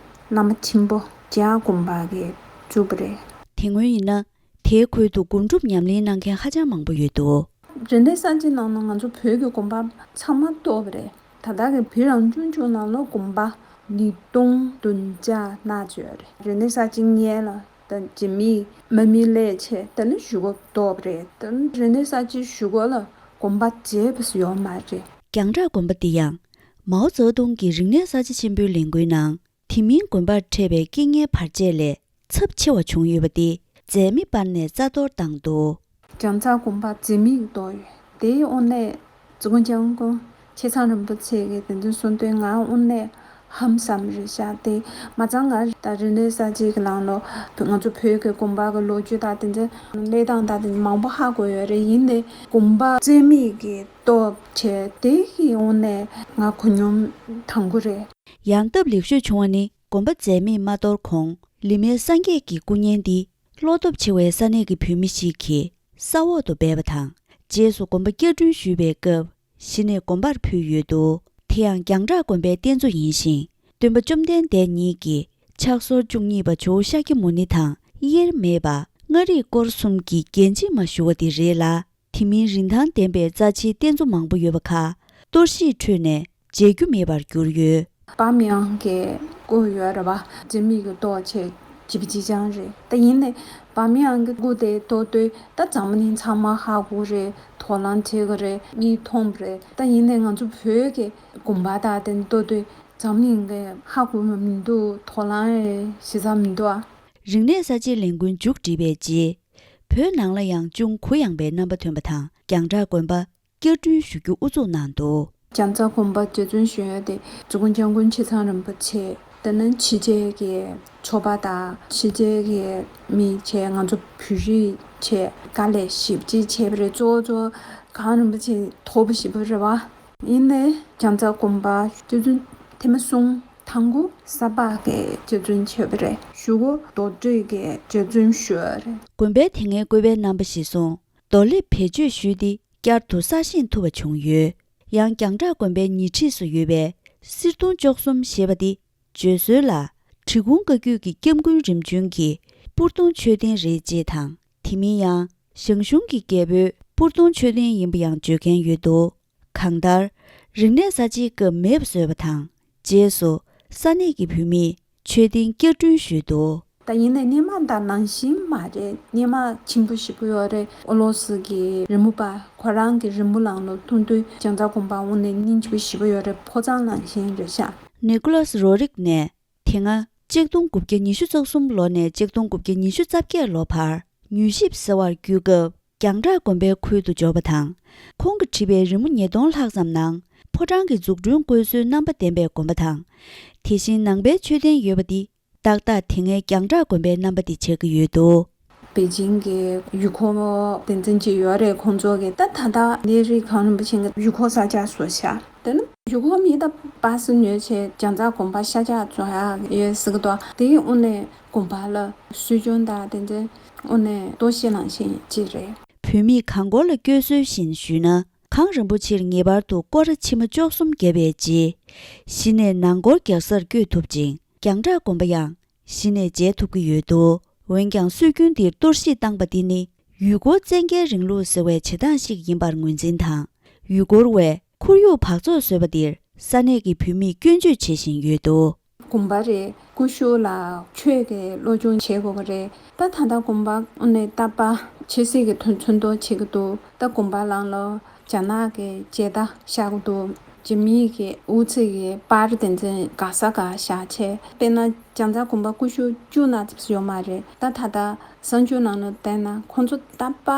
བླ་མ་ཆེན་པོ་རྒྱ་དགོན་པ་གིས་བཙུགས་པ་རེད། དེ་སྔོན་ཡིན་ན། དེའི་ཁུལ་དུ་སྒོམ་སྒྲུབ་ཉམས་ལེན་གནང་མཁན་ཧ་ཅང་མང་པོ་ཡོད་འདུག། རིག་གནས་གསར་བརྗེའི་ནང་ན་ང་ཚོ་བོད་ཀྱི་དགོན་པ་ཚང་མ་གཏོར་བ་རེད། ད་ལྟ་གི་བོད་རང་སྐྱོང་ལྗོངས་ནང་ལ་དགོན་པ་ཉིས་སྟོང་བདུན་བརྒྱ་ལྔ་བཅུ་ཡོད་རེད། རིག་གནས་གསར་བརྗེ་སྔོན་ལ་ད་རྗེ་མི་དམག་མི་སླེབས་བྱས། ད་ནི་གཞུག་གུ་གཏོར་བ་རེད། ད་ནི་རིག་གནས་གསར་བརྗེའི་གཞུག་གུ་ལ་དགོན་པ་མཇལ་བ་ཞིག་ཡོད་མ་རེད། རྒྱང་བསྒྲགས་དགོན་པ་འདི་ཡང་། མའོ་ཙེ་ཏུང་གི་རིག་གནས་གསར་བརྗེ་ཆེན་པོའི་ལས་འགུལ་ནང་། དེ་མིན་དགོན་པར་འཕྲད་པའི་རྐྱེན་ངན་བར་ཆད་ལས་ཚབས་ཆེ་བ་བྱུང་ཡོད་པ་དེ་རྫས་མེ་སྤར་ནས་རྩ་གཏོར་བཏང་འདུག། རྒྱང་བསྒྲགས་དགོན་པ་རྫས་མེ་གཏོར་ཡོད། དེའི་དབང་ནས་ཙི་གུང་སྐྱབས་མགོན་ཆེ་ཚང་རིན་པོ་ཆེ་གིས་དེ་ཚོ་གསུངས་དུས་ང་དངོས་གནས་ཧང་སངས་རེད་ཤག། དེ་མ་ཚད་ང་ད་རིག་གནས་གསར་བརྗེ་གི་ནང་ལོགས་ང་ཚོ་བོད་ཀྱི་དགོན་པ་གི་ལོ་རྒྱུས་དང་དེ་ཚོ་གནས་སྟངས་དང་དེ་མང་པོ་ཧ་གོ་ཡོད་རེད། ཡིན་ནའི་དགོན་པ་རྩིས་མེད་ཀྱི་གཏོར་བྱས། དེ་གི་དབང་ནས་ང་གོ་སྙོམས་དང་པོ་རེད། ཡང་སྟབས་ལེགས་ཤོས་བྱུང་བ་ནི། དགོན་པ་རྫས་མེད་མ་གཏོར་གོང་ལི་མེ་སངས་རྒྱས་ཀྱི་སྐུ་བརྙན་འདི་བློ་སྟོབས་ཆེ་བའི་ས་གནས་ཀྱི་བོད་མི་ཞིག་གིས་ས་འོག་ཏུ་སྦས་པ་དང་། རྗེས་སུ་དགོན་པ་བསྐྱར་སྐྲུན་ཞུས་པའི་སྐབས་གཞི་ནས་དགོན་པར་ཕུལ་ཡོད་འདུག། དེ་ཡང་རྒྱང་བསྒྲགས་དགོན་པའི་རྟེན་གཙོ་ཡིན་ཞིང་། སྟོན་པ་བཅོམ་ལྡན་འདས་ཉིད་ཀྱི་ཕྱག་སོར་བཅུ་གཉིས་པ་ཇོ་བོ་ཤཱཀྱ་མུ་ནེ་དང་དབྱེར་མེད་པ་མངའ་རིས་སྐོར་གསུམ་གྱི་རྒྱན་ཆེན་མ་ཞུ་བ་དེ་རེད་ལ། དེ་མིན་རིན་ཐང་ལྡན་པའི་རྩ་ཆེའི་རྟེན་གཙོ་མང་པོ་ཡོད་པ་ཁག་གཏོར་བཤིག་ཁྲོད་ནས་མཇལ་རྒྱུ་མེད་པར་གྱུར་ཡོད། བཱ་མི་ཡང་གི་སྐུ་ཡོད་རེད་བ། རྫས་མེད་ཀྱི་གཏོར་བྱས་ཇི་བི་ཇི་ཅང་རེད། ད་ཡིན་ནའི་བཱ་མི་ཡང་གི་སྐུ་དེ་གཏོར་དུས་ད་འཛམ་བུ་གླིང་ཚང་མ་ཧ་གོ་རེད། དོ་སྣང་བྱེད་གི་རེད། མིས་མཐོང་གི་རེད། ད་ཡིན་ནའི་ང་ཚོ་བོད་ཀྱི་དགོན་པ་དག་དེ་གཏོར་དུས་འཛམ་གླིང་གི་ཧ་གོ་མི་མི་འདུག། དོ་སྣང་ཞེ་དྲག་མི་འདུག་ཨ། རིག་གནས་གསར་བརྗེའི་ལས་འགུལ་མཇུག་བསྒྲིལ་བའི་རྗེས། བོད་ནང་ལ་ཡང་ཅུང་གུ་ཡངས་པའི་རྣམ་པ་ཐོན་པ་དང་། རྒྱང་བསྒྲགས་དགོན་པ་བསྐྱར་སྐྲུན་ཞུ་རྒྱུ་ཨུ་ཚུགས་གནང་འདུག། རྒྱང་བསྒྲགས་དགོན་པ་བསྐྱར་སྐྲུན་ཞུ་ཡ་དེ་ཙུང་ཐུང་སྐྱབས་མགོན་ཆེ་ཚང་རིན་པོ་ཆེ། དེ་ནས་ཕྱི་རྒྱལ་གྱི་ཚོགས་པ་དང་ཕྱི་རྒྱལ་གྱི་མི་བྱས། ང་ཚོ་བོད་རིགས་བྱས། དཀའ་ལས་ཞེ་པོ་ཅིག་བྱས་པ་རེད། གཙོ་བོ་གཙོ་བོ་གངས་རིན་པོ་ཆེ་ཐོབ་པ་ཞེ་པོ་རེད་བ། ཡིན་ནའི་རྒྱང་བསྒྲགས་དགོན་པ་བསྐྱར་སྐྲུན་ཐེངས་མ་གསུམ། དང་པོ་ས་ཕག་གིས་བསྐྱར་སྐྲུན་བྱས་པ་རེད། གཞུག་གུ་རྡོ་སྒྲིག་གིས་བསྐྱར་སྐྲུན་ཞུས་པ་རེད། དགོན་པའི་དེ་སྔའི་བཀོད་པའི་རྣམ་པ་གཞིར་བཟུང་རྡོ་ལེབ་བེད་སྤྱོད་ཞུས་ཏེ་བསྐྱར་དུ་གསར་བཞེངས་ཐུབ་པ་བྱུང་ཡོད། ཡང་རྒྱང་བསྒྲགས་དགོན་པའི་ཉེ་འཁྲིས་སུ་ཡོད་པའི་གསེར་གདུང་བཅུ་གསུམ་ཞེས་པ་འདི་བརྗོད་སྲོལ་ལ། འབྲི་གུང་བཀའ་བརྒྱུད་ཀྱི་སྐྱབས་མགོན་རིམ་བྱོན་གྱིས་ སྤུར་གདུང་མཆོད་རྟེན་རེད་ཅེས་དང་། དེ་མིན་ཡང་ཞང་ཞུང་གི་རྒྱལ་པོའི་སྤུར་གདུང་མཆོད་རྟེན་ཡིན་པ་ཡང་བརྗོད་མཁན་ཡོད་འདུག་གང་ལྟར། རིག་གནས་གསར་བརྗེའི་སྐབས་མེད་པ་བཟོས་པ་དང་། རྗེས་སུ་ས་གནས་ཀྱི་བུད་མེད་མཆོད་རྟེན་བསྐྱར་སྐྲུན་ཞུས་འདུག་ད་ཡིན་ནའི་སྔོན་མ་དང་ནང་བཞིན་མ་རེད། སྔོན་མ་ཆེན་པོ་ཞེ་པོ་ཡོད་རེད། ཨོ་ལོ་སི་གི་རི་མོ་པ་ཁོ་རང་གི་རི་མོ་ནང་ལ་མཐོང་དུས་བྱང་རྩྭ་དགོན་པ་དངོས་གནས་སྙིང་རྗེ་པོ་ཞེ་པོ་ཡོད་རེད། ཕོ་བྲང་ནང་བཞིན་རེད་ཤག་ནི་ཀོ་ལཱས་རོ་རིག་ནས། དེ་སྔ་ཆིག་སྟོང་དགུ་བརྒྱ་ཉི་ཤུ་རྩ་གསུམ་ལོ་ནས་ཆིག་སྟོང་དགུ་བརྒྱ་ཉི་ཤུ་རྩ་བརྒྱད་ལོ་བར་མྱུལ་ཞིབ་ཟེར་བར་བརྒྱུད་སྐབས། རྒྱང་བསྒྲགས་དགོན་པའི་ཁུལ་དུ་འབྱོར་བ་དང་། ཁོང་གིས་བྲིས་པའི་རི་མོ་ཉིས་སྟོང་ལྷག་ཙམ་ནང་ཕོ་བྲང་གི་འཛུགས་སྐྲུན་བཀོད་སྲོལ་རྣམ་པ་ལྡན་པའི་དགོན་པ་དང་། དེ་བཞིན་ནང་པའི་མཆོད་རྟེན་ཡོད་པ་འདི་ཏག་ཏག་དེ་སྔའི་རྒྱང་བསྒྲགས་དགོན་པའི་རྣམ་པ་འདི་ཆགས་ཀྱི་ཡོད་འདུག་པེ་ཅིང་གི་ཡུལ་སྐོར་སྡེ་ཚན་ཅིག་ཡོད་རེད། ཁོང་ཚོ་གིས་ད་ད་ལྟ་གནས་རི་གངས་རིན་པོ་ཆེ་གི་ཡུལ་སྐོར་ས་ཆ་བཟོས་ཤག་དེ་ནི་ཡུལ་སྐོར་མི་ད་པ་སི་ཉོས་བྱས་བྱང་རྩྭ་དགོན་པ་ཤར་རྒྱག་བཟོ་ཡག་ཡོད་ཟེར་གི་འདུག་དེའི་དབུ་ནས་དགོན་པ་ལ་གསོ་སྐྱོང་དང་དེ་འདྲའི་དབུ་ནས་གཏོར་བཤིག་ནང་བཞིན་ཅིག་རེད། བོད་མིས་གངས་སྐོར་ལ་བསྐྱོད་སྲོལ་བཞིན་ཞུས་ན། གངས་རིན་པོ་ཆེར་ངེས་པར་དུ་སྐོར་ར་ཕྱི་མ་བཅུ་གསུམ་བརྒྱབ་པའི་རྗེས། གཞི་ནས་ནང་སྐོར་རྒྱག་སར་བསྐྱོད་ཐུབ་ཅིང་། རྒྱང་བསྒྲགས་དགོན་པ་ཡང་གཞི་ནས་མཇལ་ཐུབ་ཀྱི་ཡོད་འདུག་འོན་ཀྱང་སྲོལ་རྒྱུན་འདིར་གཏོར་བཤིག་བཏང་པ་འདི་ནི་ཡུལ་སྐོར་བཙན་རྒྱལ་རིང་ལུགས་ཟེར་བའི་བྱེད་སྟངས་ཤིག་ཡིན་པར་ངོས་འཛིན་དང་། ཡུལ་སྐོར་བས་ཁོར་ཡུག་འབག་བཙོག་བཟོས་པ་འདིར་ས་གནས་ཀྱི་བོད་མིས་སྐྱོན་བརྗོད་བྱེད་བཞིན་ཡོད་འདུག་དགོན་པ་རེད། སྐུ་ཞབས་ལ་ཆོས་ཀྱི་སློབ་སྦྱོང་བྱེད་དགོས་པ་རེད། ད་ད་ལྟ་དགོན་པ་དངོས་གནས་རྟ་པ་ཆབ་སྲིད་ཀྱི་དོན་ཚོན་མདོག་བྱེད་ཀྱི་འདུག་ད་དགོན་པ་ནང་ལ་རྒྱ་ནག་གི་མཇལ་དར་ཤར་གྱི་འདུག་རྒྱ་མིའི་གི་དབུ་རྩེ་གི་པར་དེ་ཚོ་ག་ས་ག་བཞག་བྱས། དཔེར་ན་བྱང་རྩྭ་དགོན་པ་སྐུ་ཞབས་བཅུ་ཙམ་ཡོད་མ་རེད། ད་ད་ལྟ་གསར་འགྱུར་ནང་ལ་བལྟས་ན་ཁོང་ཚོ་རྟ་པ་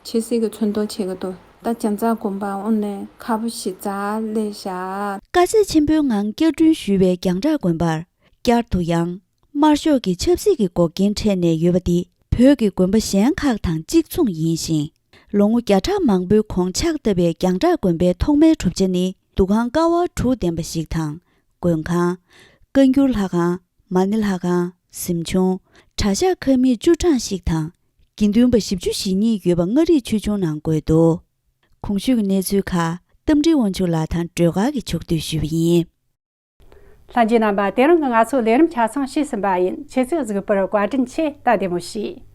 ཆབ་སྲིད་ཀྱི་ཚོན་མདོག་བྱེད་ཀྱི་འདུག་ད་བྱང་རྩྭ་དགོན་པ་དངོས་གནས་ཁ་པོ་ཞེ་དྲག་སླེབས་ཤག་དཀའ་ཚེགས་ཆེན་པོའི་ངང་བསྐྱར་སྐྲུན་ཞུས་པའི་རྒྱང་བསྒྲགས་དགོན་པར། བསྐྱར་དུ་ཡང་དམར་ཤོག་གི་ཆབ་སྲིད་ཀྱི་འགོག་རྐྱེན་འཕྲད་ནས་ཡོད་པ་འདི་བོད་ཀྱི་དགོན་པ་གཞན་ཁག་དང་གཅིག་མཚུངས་ཡིན་ཞིང་། ལོ་ངོ་བརྒྱ་ཕྲག་མང་པོའི་གོང་ཕྱག་བཏབ་པའི་རྒྱང་བསྒྲགས་དགོན་པའི་ཐོག་མའི་གྲུབ་ཆ་ནི་འདུ་ཁང་ཀ་བ་དྲུག་ལྡན་པ་ཞིག་དང་། མགོན་ཁང་། བཀའ་འགྱུར་ལྷ་ཁང་། མ་ཎི་ལྷ་ཁང་། གཟིམ་ཆུང་། གྲྭ་ཤག་ཁང་མིག་བཅུ་གྲངས་ཤིག་དང་། དགེ་འདུན་པ་བཞི་བཅུ་ཞེ་གཉིས་ཡོད་པ་མངའ་རིས་ཆོས་འབྱུང་ནང་འཁོད་འདུག་གོང་ཞུས་ཀྱི་གནས་ཚུལ་ཁག་རྟ་མགྲིན་དབང་ཕྱུག་ལགས་དང་སྒྲོལ་དཀར་གྱིས་ཕྱོགས་བསྡུས་ཞུས་པ་ཡིན། ལྷན་རྒྱས་རྣམ་པ། དེ་རིང་གི་ང་ཚོའི་ལས་རིམ་ཆ་ཚང་ཞིག་ཟིན་པ་ཡིན། ཁྱེད་ཚོས་གཟིགས་པར་བཀའ་དྲིན་ཆེ། ད་བདེ་མོ་བྱོས།